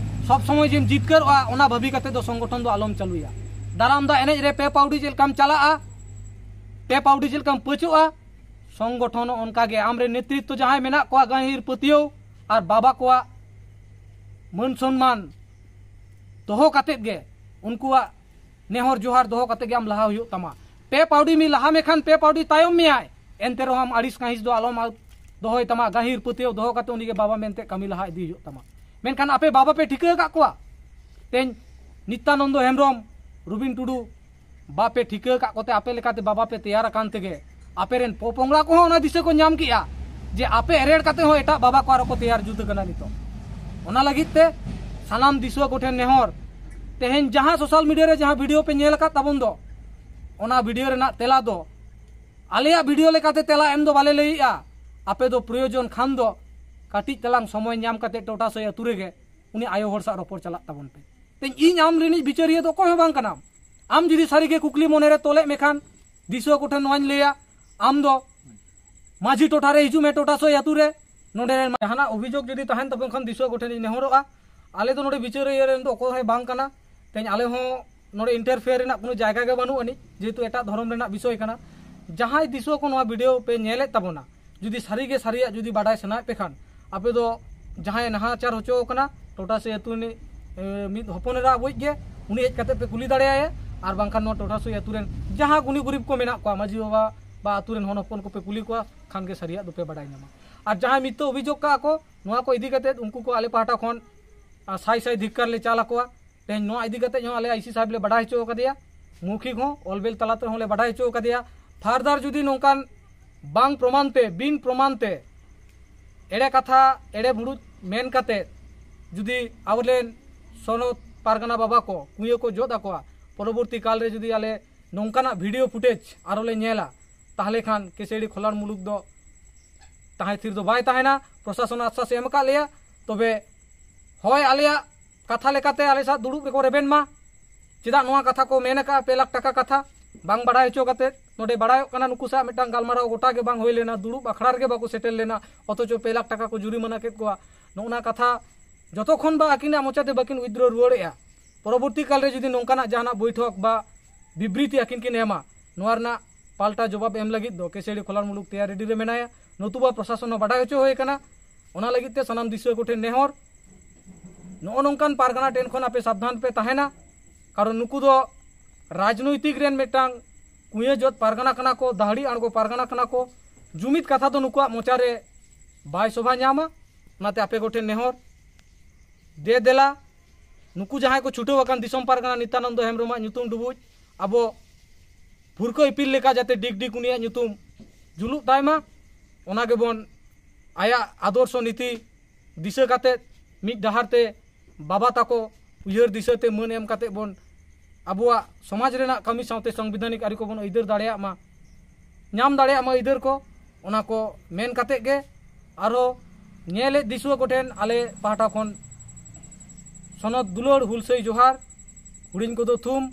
ᱥᱚᱵ ᱥᱚᱢᱚᱭ ᱡᱮᱢ ᱡᱤᱛᱠᱟᱹᱨᱚᱜᱼᱟ, ᱚᱱᱟ ᱵᱷᱟᱹᱵᱤ ᱠᱟᱛᱮ ᱫᱚ ᱥᱚᱝᱜᱚᱴᱷᱚᱱ ᱫᱚ ᱟᱞᱚᱢ ᱪᱟᱹᱞᱩᱭᱟ᱾ ᱫᱟᱨᱟᱢ ᱫᱟᱜ ᱮᱱᱮᱡ ᱨᱮ ᱯᱮ ᱯᱟᱹᱣᱰᱤ ᱪᱮᱫ ᱞᱮᱠᱟᱢ ᱪᱟᱞᱟᱜᱼᱟ, ᱯᱮ ᱯᱟᱹᱣᱰᱤ ᱪᱮᱫ ᱞᱮᱠᱟᱢ ᱯᱟᱹᱪᱚᱜᱼᱟ, ᱥᱚᱝᱜᱚᱴᱷᱚᱱ ᱦᱚᱸ ᱚᱱᱠᱟ ᱜᱮ᱾ ᱟᱢᱨᱮᱱ ᱱᱮᱛᱨᱤᱛᱵᱚ ᱡᱟᱦᱟᱸᱭ ᱢᱮᱱᱟᱜ ᱠᱚᱣᱟ, ᱜᱟᱹᱦᱤᱨ ᱯᱟᱹᱛᱭᱟᱹᱣ ᱟᱨ ᱵᱟᱵᱟ ᱠᱚᱣᱟᱜ ᱢᱟᱹᱱ ᱥᱚᱱᱢᱟᱱ ᱫᱚᱦᱚ ᱠᱟᱛᱮᱫ ᱜᱮ, ᱩᱱᱠᱩᱣᱟᱜ ᱱᱮᱦᱚᱨ ᱡᱚᱦᱟᱨ ᱫᱚᱦᱚ ᱠᱟᱛᱮᱫ ᱜᱮ ᱟᱢ ᱞᱟᱦᱟ ᱦᱩᱭᱩᱜ ᱛᱟᱢᱟ᱾ ᱯᱮ ᱯᱟᱹᱣᱰᱤ ᱢᱤᱫ ᱞᱟᱦᱟ ᱢᱮᱠᱷᱟᱱ ᱯᱮ ᱯᱟᱹᱣᱰᱤ ᱛᱟᱭᱚᱢ ᱢᱮᱭᱟᱭ, ᱮᱱᱛᱮ ᱨᱮᱦᱚᱸ ᱟᱢ ᱟᱹᱲᱤᱥ ᱠᱟᱹᱦᱤᱥ ᱫᱚ ᱟᱞᱚᱢ ᱫᱚᱦᱚᱭ ᱛᱟᱢᱟ᱾ ᱜᱟᱹᱦᱤᱨ ᱯᱟᱹᱛᱭᱟᱹᱣ ᱫᱚᱦᱚ ᱠᱟᱛᱮ ᱩᱱᱤᱜᱮ ᱵᱟᱵᱟ ᱢᱮᱱᱛᱮ ᱠᱟᱹᱢᱤ ᱞᱟᱦᱟ ᱤᱫᱤ ᱦᱩᱭᱩᱜ ᱛᱟᱢᱟ᱾ ᱢᱮᱱᱠᱷᱟᱱ ᱟᱯᱮ ᱵᱟᱵᱟ ᱯᱮ ᱴᱷᱤᱠᱟᱹ ᱟᱠᱟᱫ ᱠᱚᱣᱟ? ᱛᱮᱦᱮᱧ ᱱᱤᱛᱭᱟᱱᱚᱱᱫᱚ ᱦᱮᱢᱵᱨᱚᱢ, ᱨᱚᱵᱤᱱ ᱴᱩᱰᱩ, ᱵᱟᱯᱮ ᱴᱷᱤᱠᱟᱹ ᱟᱠᱟᱫ ᱠᱚᱛᱮ ᱟᱯᱮ ᱞᱮᱠᱟᱛᱮ ᱵᱟᱵᱟ ᱯᱮ ᱛᱮᱭᱟᱨ ᱟᱠᱟᱱ ᱛᱮᱜᱮ ᱟᱯᱮ ᱨᱮᱱ ᱯᱚᱯᱚᱝᱲᱟ ᱠᱚᱦᱚᱸ ᱚᱱᱟ ᱫᱤᱥᱟᱹ ᱠᱚ ᱧᱟᱢ ᱠᱮᱜᱼᱟ ᱡᱮ ᱟᱯᱮ ᱮᱨᱮᱲ ᱠᱟᱛᱮ ᱦᱚᱸ ᱮᱴᱟᱜ ᱵᱟᱵᱟ ᱠᱚ ᱟᱨᱚ ᱠᱚ ᱛᱮᱭᱟᱨ ᱡᱩᱛ ᱟᱠᱟᱱᱟ ᱱᱤᱛᱚᱜ᱾ ᱚᱱᱟ ᱞᱟᱹᱜᱤᱫ ᱛᱮ ᱥᱟᱱᱟᱢ ᱫᱤᱥᱩᱣᱟᱹ ᱠᱚᱴᱷᱮᱱ ᱱᱮᱦᱚᱨ, ᱛᱮᱦᱮᱧ ᱡᱟᱦᱟᱸ ᱥᱳᱥᱟᱞ ᱢᱤᱰᱤᱭᱟ ᱨᱮ ᱡᱟᱦᱟᱸ ᱵᱷᱤᱰᱤᱭᱳ ᱯᱮ ᱧᱮᱞ ᱟᱠᱟᱫ ᱛᱟᱵᱚᱱ ᱫᱚ, ᱚᱱᱟ ᱵᱷᱤᱰᱤᱭᱳ ᱨᱮᱱᱟᱜ ᱛᱮᱞᱟ ᱫᱚ ᱟᱞᱮᱭᱟᱜ ᱵᱷᱤᱰᱤᱭᱳ ᱞᱮᱠᱟᱛᱮ ᱛᱮᱞᱟ ᱮᱢ ᱫᱚ ᱵᱟᱞᱮ ᱞᱟᱹᱭᱮᱜᱼᱟ᱾ ᱟᱯᱮ ᱫᱚ ᱯᱨᱚᱭᱳᱡᱚᱱ ᱠᱷᱟᱱ ᱫᱚ ᱠᱟᱹᱴᱤᱡ ᱛᱟᱞᱟᱝ ᱥᱚᱢᱚᱭ ᱧᱟᱢ ᱠᱟᱛᱮ ᱴᱚᱴᱷᱟ ᱥᱳᱭ ᱟᱹᱛᱩ ᱨᱮᱜᱮ ᱩᱱᱤ ᱟᱭᱳ ᱦᱚᱲ ᱥᱟᱶ ᱨᱚᱯᱚᱲ ᱪᱟᱞᱟᱜ ᱛᱟᱵᱚᱱ ᱯᱮ᱾ ᱛᱮᱦᱮᱧ ᱤᱧ ᱟᱢ ᱨᱤᱱᱤᱡ ᱵᱤᱪᱟᱹᱨᱤᱭᱟᱹ ᱫᱚ ᱚᱠᱚᱭ ᱦᱚᱸ ᱵᱟᱝ ᱠᱟᱱᱟᱢ᱾ ᱟᱢ ᱡᱩᱫᱤ ᱥᱟᱹᱨᱤᱜᱮ ᱠᱩᱠᱞᱤ ᱢᱚᱱᱮᱨᱮ ᱛᱚᱞᱮᱫ ᱢᱮᱠᱷᱟᱱ, ᱫᱤᱥᱩᱣᱟᱹ ᱠᱚᱴᱷᱮᱱ ᱱᱚᱣᱟᱧ ᱞᱟᱹᱭᱟ, ᱟᱢ ᱫᱚ ᱢᱟᱹᱡᱷᱤ ᱴᱚᱴᱷᱟ ᱨᱮ ᱦᱤᱡᱩᱜ ᱢᱮ, ᱴᱚᱴᱷᱟ ᱥᱳᱭ ᱟᱹᱛᱩ ᱨᱮ, ᱱᱚᱰᱮ ᱨᱮᱱ ᱡᱟᱦᱟᱱᱟᱜ ᱚᱵᱷᱤᱡᱳᱜᱽ ᱡᱩᱫᱤ ᱛᱟᱦᱮᱱ ᱛᱟᱵᱚᱱ ᱠᱷᱟᱱ ᱫᱤᱥᱩᱣᱟᱹ ᱠᱚᱴᱷᱮᱱ ᱤᱧ ᱱᱮᱦᱚᱨᱚᱜᱼᱟ᱾ ᱟᱞᱮ ᱫᱚ ᱱᱚᱰᱮ ᱵᱤᱪᱟᱹᱨᱤᱭᱟᱹ ᱨᱮᱱ ᱫᱚ ᱚᱠᱚᱭ ᱦᱚᱸ ᱵᱟᱝ ᱠᱟᱱᱟ᱾ ᱛᱮᱦᱮᱧ ᱟᱞᱮ ᱦᱚᱸ ᱱᱚᱰᱮ ᱤᱱᱴᱟᱨᱯᱷᱮᱭᱟᱨ ᱨᱮᱱᱟᱜ ᱠᱳᱱᱳ ᱡᱟᱭᱜᱟ ᱜᱮ ᱵᱟᱹᱱᱩᱜ ᱟᱹᱱᱤᱡ, ᱡᱮᱦᱮᱛᱩ ᱮᱴᱟᱜ ᱫᱷᱚᱨᱚᱢ ᱨᱮᱱᱟᱜ ᱵᱤᱥᱚᱭ ᱠᱟᱱᱟ᱾ ᱡᱟᱦᱟᱸᱭ ᱫᱤᱥᱩᱣᱟᱹ ᱠᱚ ᱱᱚᱣᱟ ᱵᱷᱤᱰᱤᱭᱳ ᱯᱮ ᱧᱮᱞᱮᱫ ᱛᱟᱵᱚᱱᱟ, ᱡᱩᱫᱤ ᱥᱟᱹᱨᱤᱜᱮ ᱥᱟᱹᱨᱤᱭᱟᱜ ᱡᱩᱫᱤ ᱵᱟᱰᱟᱭ ᱥᱟᱱᱟᱭᱮᱫ ᱯᱮ ᱠᱷᱟᱱ, ᱟᱯᱮ ᱫᱚ ᱡᱟᱦᱟᱸᱭ ᱱᱟᱦᱟᱪᱟᱨ ᱦᱚᱪᱚ ᱟᱠᱟᱱᱟ ᱴᱚᱴᱷᱟ ᱥᱳᱭ ᱟᱹᱛᱩ ᱨᱤᱱᱤᱡ, ᱮ, ᱢᱤᱫ ᱦᱚᱯᱚᱱ ᱮᱨᱟ ᱟᱵᱚᱭᱤᱡ ᱜᱮ, ᱩᱱᱤ ᱦᱮᱡ ᱠᱟᱛᱮ ᱯᱮ ᱠᱩᱞᱤ ᱫᱟᱲᱮᱭᱟᱭᱟ᱾ ᱟᱨ ᱵᱟᱝᱠᱷᱟᱱ ᱱᱚᱣᱟ ᱴᱚᱴᱷᱟ ᱥᱳᱭ ᱟᱹᱛᱩ ᱨᱮᱱ ᱡᱟᱦᱟᱸ ᱜᱩᱱᱤ ᱜᱩᱨᱤᱵ ᱠᱚ ᱢᱮᱱᱟᱜ ᱠᱚᱣᱟ, ᱢᱟᱹᱡᱷᱤ ᱵᱟᱵᱟ ᱵᱟ ᱟᱹᱛᱩ ᱨᱮᱱ ᱦᱚᱱ ᱦᱚᱯᱚᱱ ᱠᱚᱯᱮ ᱠᱩᱞᱤ ᱠᱚᱣᱟ, ᱠᱷᱟᱱ ᱜᱮ ᱥᱟᱹᱨᱤᱭᱟᱜ ᱫᱚᱯᱮ ᱵᱟᱰᱟᱭ ᱧᱟᱢᱟ᱾ ᱟᱨ ᱡᱟᱦᱟᱸᱭ ᱢᱤᱛᱛᱷᱟᱹ ᱚᱵᱷᱤᱡᱳᱜᱽ ᱠᱟᱜᱼᱟ ᱠᱚ, ᱱᱚᱣᱟ ᱠᱚ ᱤᱫᱤ ᱠᱟᱛᱮ ᱩᱱᱠᱩ ᱠᱚ ᱟᱞᱮ ᱯᱟᱦᱴᱟ ᱠᱷᱚᱱ, ᱟ, ᱥᱟᱭ ᱥᱟᱭ ᱫᱷᱤᱠᱠᱟᱨ ᱞᱮ ᱪᱟᱞ ᱟᱠᱚᱣᱟ᱾ ᱛᱮᱦᱮᱧ ᱱᱚᱣᱟ ᱤᱫᱤ ᱠᱟᱛᱮ ᱦᱚᱸ ᱟᱞᱮ ᱟᱭᱥᱤ ᱥᱟᱦᱮᱵᱽ ᱞᱮ ᱵᱟᱰᱟᱭ ᱦᱚᱪᱚ ᱟᱠᱟᱫᱮᱭᱟ, ᱢᱳᱣᱠᱷᱤᱠ ᱦᱚᱸ ᱚᱞ ᱵᱮᱞ ᱛᱟᱞᱟ ᱛᱮᱦᱚᱸ ᱞᱮ ᱵᱟᱰᱟᱭ ᱦᱚᱪᱚ ᱟᱠᱟᱫᱮᱭᱟ᱾ ᱯᱷᱟᱨᱫᱟᱨ ᱡᱩᱫᱤ ᱱᱚᱝᱠᱟᱱ ᱵᱟᱝ ᱯᱨᱚᱢᱟᱱ ᱛᱮ, ᱵᱤᱱ ᱯᱨᱚᱢᱟᱱ ᱛᱮ ᱮᱲᱮ ᱠᱟᱛᱷᱟ, ᱮᱲᱮ ᱵᱷᱩᱲᱩᱡ ᱢᱮᱱ ᱠᱟᱛᱮ ᱡᱩᱫᱤ ᱟᱵᱚᱨᱮᱱ ᱥᱚᱱᱚᱛ ᱯᱟᱨᱜᱟᱱᱟ ᱵᱟᱵᱟ ᱠᱚ ᱠᱩᱭᱟᱹ ᱠᱚ ᱡᱚᱫ ᱟᱠᱚᱣᱟ, ᱯᱚᱨᱚᱵᱚᱨᱛᱤ ᱠᱟᱞ ᱨᱮ ᱡᱩᱫᱤ ᱟᱞᱮ ᱱᱚᱝᱠᱟᱱᱟᱜ ᱵᱷᱤᱰᱤᱭᱳ ᱯᱷᱩᱴᱮᱡᱽ ᱟᱨᱚ ᱞᱮ ᱧᱮᱞᱟ, ᱛᱟᱦᱚᱞᱮ ᱠᱷᱟᱱ ᱠᱮᱥᱮᱲᱤ ᱠᱷᱚᱞᱟᱱ ᱢᱩᱞᱩᱠ ᱫᱚ ᱛᱟᱦᱮᱸ ᱛᱷᱤᱨ ᱫᱚ ᱵᱟᱭ ᱛᱟᱦᱮᱱᱟ᱾ ᱯᱨᱚᱥᱟᱥᱚᱱ ᱟᱥᱥᱟᱥ ᱮ ᱮᱢ ᱟᱠᱟᱫ ᱞᱮᱭᱟ, ᱛᱚᱵᱮ ᱦᱳᱭ, ᱟᱞᱮᱭᱟᱜ ᱠᱟᱛᱷᱟ ᱞᱮᱠᱟᱛᱮ ᱟᱞᱮ ᱥᱟᱶ ᱫᱩᱲᱩᱵ ᱨᱮᱠᱚ ᱨᱮᱵᱮᱱ ᱢᱟ᱾ ᱪᱮᱫᱟᱜ ᱱᱚᱣᱟ ᱠᱟᱛᱷᱟ ᱠᱚ ᱢᱮᱱ ᱟᱠᱟᱫᱼᱟ, ᱯᱮ ᱞᱟᱠᱷ ᱴᱟᱠᱟ ᱠᱟᱛᱷᱟ ᱵᱟᱝ ᱵᱟᱲᱟᱭ ᱦᱚᱪᱚ ᱠᱟᱛᱮ? ᱱᱚᱰᱮ ᱵᱟᱲᱟᱭᱚᱜ ᱠᱟᱱᱟ, ᱱᱩᱠᱩ ᱥᱟᱶ ᱢᱤᱫᱴᱟᱝ ᱜᱟᱞᱢᱟᱨᱟᱣ ᱜᱚᱴᱟ ᱜᱮ ᱵᱟᱝ ᱦᱩᱭ ᱞᱮᱱᱟ, ᱫᱩᱲᱩᱵ ᱟᱠᱷᱲᱟ ᱨᱮᱜᱮ ᱵᱟᱠᱚ ᱥᱮᱴᱮᱨ ᱞᱮᱱᱟ, ᱚᱛᱷᱚᱪᱚ ᱯᱮ ᱞᱟᱠᱷ ᱴᱟᱠᱟ ᱠᱚ ᱡᱩᱨᱤᱢᱟᱱᱟ ᱠᱮᱫ ᱠᱚᱣᱟ᱾ ᱱᱚᱜᱼᱚ ᱱᱟ ᱠᱟᱛᱷᱟ ᱡᱚᱛᱚ ᱠᱷᱚᱱ ᱵᱟ ᱟᱹᱠᱤᱱᱟᱜ ᱢᱚᱪᱟᱛᱮ ᱵᱟᱹᱠᱤᱱ ᱩᱭᱤᱛᱷᱰᱨᱚ ᱨᱩᱣᱟᱹᱲᱮᱜᱼᱟ, ᱯᱚᱨᱚᱵᱚᱨᱛᱤ ᱠᱟᱞ ᱨᱮ ᱡᱩᱫᱤ ᱱᱚᱝᱠᱟᱱᱟᱜ ᱡᱟᱦᱟᱱᱟᱜ ᱵᱳᱭᱴᱷᱚᱠ ᱵᱟ ᱵᱤᱵᱨᱤᱛᱤ ᱟᱹᱠᱤᱱ ᱠᱤᱱ ᱮᱢᱟ, ᱱᱚᱣᱟ ᱨᱮᱱᱟᱜ ᱯᱟᱞᱴᱟ ᱡᱚᱵᱟᱵ ᱮᱢ ᱞᱟᱹᱜᱤᱫ ᱫᱚ ᱠᱮᱥᱮᱲᱤ ᱠᱷᱚᱞᱟᱱ ᱢᱩᱞᱩᱠ ᱛᱮᱭᱟᱨ ᱨᱮᱰᱤ ᱨᱮ ᱢᱮᱱᱟᱭᱟ᱾ ᱱᱚᱛᱩᱵᱟ ᱯᱨᱚᱥᱟᱥᱚᱱ ᱦᱚᱸ ᱵᱟᱰᱟᱭ ᱦᱚᱪᱚ ᱦᱩᱭ ᱟᱠᱟᱱᱟ᱾ ᱚᱱᱟ ᱞᱟᱹᱜᱤᱫ ᱛᱮ ᱥᱟᱱᱟᱢ ᱫᱤᱥᱩᱣᱟᱹ ᱠᱚᱴᱷᱮᱱ ᱱᱮᱦᱚᱨ, ᱱᱚᱜᱼᱚ ᱱᱚᱝᱠᱟᱱ ᱯᱟᱨᱜᱟᱱᱟ ᱴᱷᱮᱱ ᱠᱷᱚᱱ ᱟᱯᱮ ᱥᱟᱵᱫᱷᱟᱱ ᱯᱮ ᱛᱟᱦᱮᱱᱟ, ᱠᱟᱨᱚᱱ ᱱᱩᱠᱩ ᱫᱚ ᱨᱟᱡᱽᱱᱳᱭᱛᱤᱠ ᱨᱮᱱ ᱢᱤᱫᱴᱟᱝ ᱠᱩᱭᱟᱹ ᱡᱚᱛ ᱯᱟᱨᱜᱟᱱᱟ ᱠᱟᱱᱟ ᱠᱚ, ᱫᱟᱦᱲᱤ ᱟᱬᱜᱚ ᱯᱟᱨᱜᱟᱱᱟ ᱠᱟᱱᱟ ᱠᱚ᱾ ᱡᱩᱢᱤᱫ ᱠᱟᱛᱷᱟ ᱫᱚ ᱱᱩᱠᱩᱣᱟᱜ ᱢᱚᱪᱟ ᱨᱮ ᱵᱟᱭ ᱥᱚᱵᱷᱟ ᱧᱟᱢᱟ᱾ ᱚᱱᱟᱛᱮ ᱟᱯᱮ ᱠᱚᱴᱷᱮᱱ ᱱᱮᱦᱚᱨ, ᱫᱮ ᱫᱮᱞᱟ ᱱᱩᱠᱩ ᱡᱟᱦᱟᱸᱭ ᱠᱚ ᱪᱷᱩᱴᱟᱹᱣ ᱟᱠᱟᱱ ᱫᱤᱥᱚᱢ ᱯᱟᱨᱜᱟᱱᱟ ᱱᱤᱛᱟᱱᱚᱱᱫᱚ ᱦᱮᱢᱵᱨᱚᱢᱟᱜ ᱧᱩᱛᱩᱢ ᱰᱩᱵᱩᱡ ᱟᱵᱚ ᱵᱷᱩᱨᱠᱟᱹ ᱤᱯᱤᱞ ᱞᱮᱠᱟ ᱡᱟᱛᱮ ᱰᱤᱜᱽ ᱰᱤᱜᱽ ᱩᱱᱤᱭᱟᱜ ᱧᱩᱛᱩᱢ ᱡᱩᱞᱩᱜ ᱛᱟᱭ ᱢᱟ, ᱚᱱᱟ ᱜᱮᱵᱚᱱ ᱟᱭᱟᱜ ᱟᱫᱚᱨᱥᱚ ᱱᱤᱛᱤ ᱫᱤᱥᱟᱹ ᱠᱟᱛᱮ ᱢᱤᱫ ᱰᱟᱦᱟᱨ ᱛᱮ ᱵᱟᱵᱟ ᱛᱟᱠᱚ ᱩᱭᱦᱟᱹᱨ ᱫᱤᱥᱟᱹ ᱛᱮ ᱢᱟᱹᱱ ᱮᱢ ᱠᱟᱛᱮ ᱵᱚᱱ ᱟᱵᱚᱣᱟᱜ ᱥᱚᱢᱟᱡᱽ ᱨᱮᱱᱟᱜ ᱠᱟᱹᱢᱤ ᱥᱟᱶᱛᱮ ᱥᱚᱝᱵᱤᱫᱷᱟᱱᱤᱠ ᱟᱹᱨᱤ ᱠᱚᱵᱚᱱ ᱟᱹᱭᱫᱟᱹᱨ ᱫᱟᱲᱮᱭᱟᱜ ᱢᱟ, ᱧᱟᱢ ᱫᱟᱲᱮᱭᱟᱜ ᱢᱟ ᱟᱹᱭᱫᱟᱹᱨ ᱠᱚ᱾ ᱚᱱᱟ ᱠᱚ ᱢᱮᱱ ᱠᱟᱛᱮ ᱜᱮ ᱟᱨᱦᱚᱸ ᱧᱮᱞᱮᱫ ᱫᱤᱥᱩᱣᱟᱹ ᱠᱚᱴᱷᱮᱱ ᱟᱞᱮ ᱯᱟᱦᱴᱟ ᱠᱷᱚᱱ ᱥᱚᱱᱚᱛ ᱫᱩᱞᱟᱹᱲ ᱦᱩᱞᱥᱟᱹᱭ ᱡᱚᱦᱟᱨ, ᱦᱩᱰᱤᱧ ᱠᱚᱫᱚ ᱛᱷᱩᱢ᱾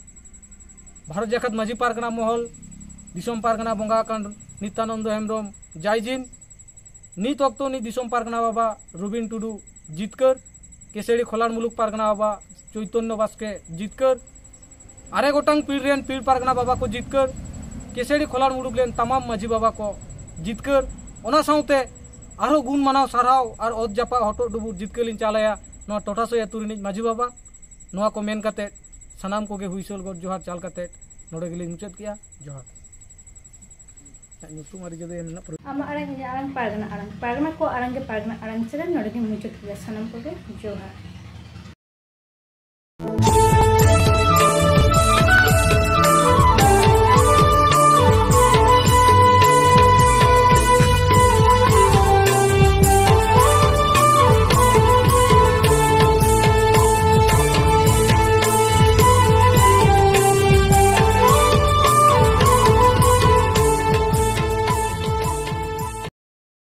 ᱵᱷᱟᱨᱚᱛ ᱡᱟᱠᱟᱛ ᱢᱟᱹᱡᱷᱤ ᱯᱟᱨᱜᱟᱱᱟ ᱢᱚᱦᱚᱞ, ᱫᱤᱥᱚᱢ ᱯᱟᱨᱜᱟᱱᱟ ᱵᱚᱸᱜᱟ ᱟᱠᱟᱱ ᱱᱤᱛᱟᱱᱚᱱᱫᱚ ᱦᱮᱢᱵᱨᱚᱢ ᱡᱟᱭᱡᱤᱱ, ᱱᱤᱛ ᱚᱠᱛᱚ ᱱᱤᱡ ᱫᱤᱥᱚᱢ ᱯᱟᱨᱜᱟᱱᱟ ᱵᱟᱵᱟ ᱨᱚᱵᱤᱱ ᱴᱩᱰᱩ ᱡᱤᱛᱠᱟᱹᱨ, ᱠᱮᱥᱮᱲᱤ ᱠᱷᱚᱞᱟᱱ ᱢᱩᱞᱩᱠ ᱯᱟᱨᱜᱟᱱᱟ ᱵᱟᱵᱟ ᱪᱳᱭᱛᱚᱱᱭᱚ ᱵᱟᱥᱠᱮ ᱡᱤᱛᱠᱟᱹᱨ, ᱟᱨᱮ ᱜᱚᱴᱟᱝ ᱯᱤᱲ ᱨᱮᱱ ᱯᱤᱲ ᱯᱟᱨᱜᱟᱱᱟ ᱵᱟᱵᱟ ᱠᱚ ᱡᱤᱛᱠᱟᱹᱨ, ᱠᱮᱥᱮᱲᱤ ᱠᱷᱚᱞᱟᱱ ᱢᱩᱞᱩᱠ ᱨᱮᱱ ᱛᱟᱢᱟᱢ ᱢᱟᱹᱡᱷᱤ ᱵᱟᱵᱟ ᱠᱚ ᱡᱤᱛᱠᱟᱹᱨ᱾ ᱚᱱᱟ ᱥᱟᱶᱛᱮ ᱟᱨᱦᱚᱸ ᱜᱩᱱ ᱢᱟᱱᱟᱣ ᱥᱟᱨᱦᱟᱣ ᱟᱨ ᱚᱛ ᱡᱟᱯᱟᱜ ᱦᱚᱴᱚᱜ ᱰᱩᱵᱩᱜ ᱡᱤᱛᱠᱟᱹᱨ ᱞᱤᱧ ᱪᱟᱞᱟᱭᱟ ᱱᱚᱣᱟ ᱴᱚᱴᱷᱟ ᱥᱳᱭ ᱟᱹᱛᱩ ᱨᱤᱱᱤᱡ ᱢᱟᱹᱡᱷᱤ ᱵᱟᱵᱟ᱾ ᱱᱚᱣᱟ ᱠᱚ ᱢᱮᱱ ᱠᱟᱛᱮ ᱥᱟᱱᱟᱢ ᱠᱚᱜᱮ ᱦᱩᱭᱥᱟᱹᱞ ᱜᱚᱰ ᱡᱚᱦᱟᱨ ᱪᱟᱞ ᱠᱟᱛᱮ ᱱᱚᱰᱮ ᱜᱮᱞᱤᱧ ᱢᱩᱪᱟᱹᱫ ᱠᱮᱜᱼᱟ᱾ ᱡᱚᱦᱟᱨ᱾ ᱤᱧᱟᱹᱜ ᱧᱩᱛᱩᱢ ᱟᱹᱰᱤ ᱡᱩᱫᱟᱹ ᱢᱮᱱᱟᱜ᱾ ᱟᱢᱟᱜ ᱟᱲᱟᱝ, ᱤᱧᱟᱹᱜ ᱟᱲᱟᱝ, ᱯᱟᱨᱜᱟᱱᱟ ᱟᱲᱟᱝ, ᱯᱟᱨᱜᱟᱱᱟ ᱠᱚ ᱟᱲᱟᱝ ᱜᱮ ᱯᱟᱨᱜᱟᱱᱟ ᱟᱲᱟᱝ ᱪᱮᱱᱮᱞ ᱱᱚᱰᱮ ᱜᱮ ᱢᱩᱪᱟᱹᱫ ᱠᱮᱫᱟ᱾ ᱥᱟᱱᱟᱢ ᱠᱚᱜᱮ ᱡᱚᱦᱟᱨ᱾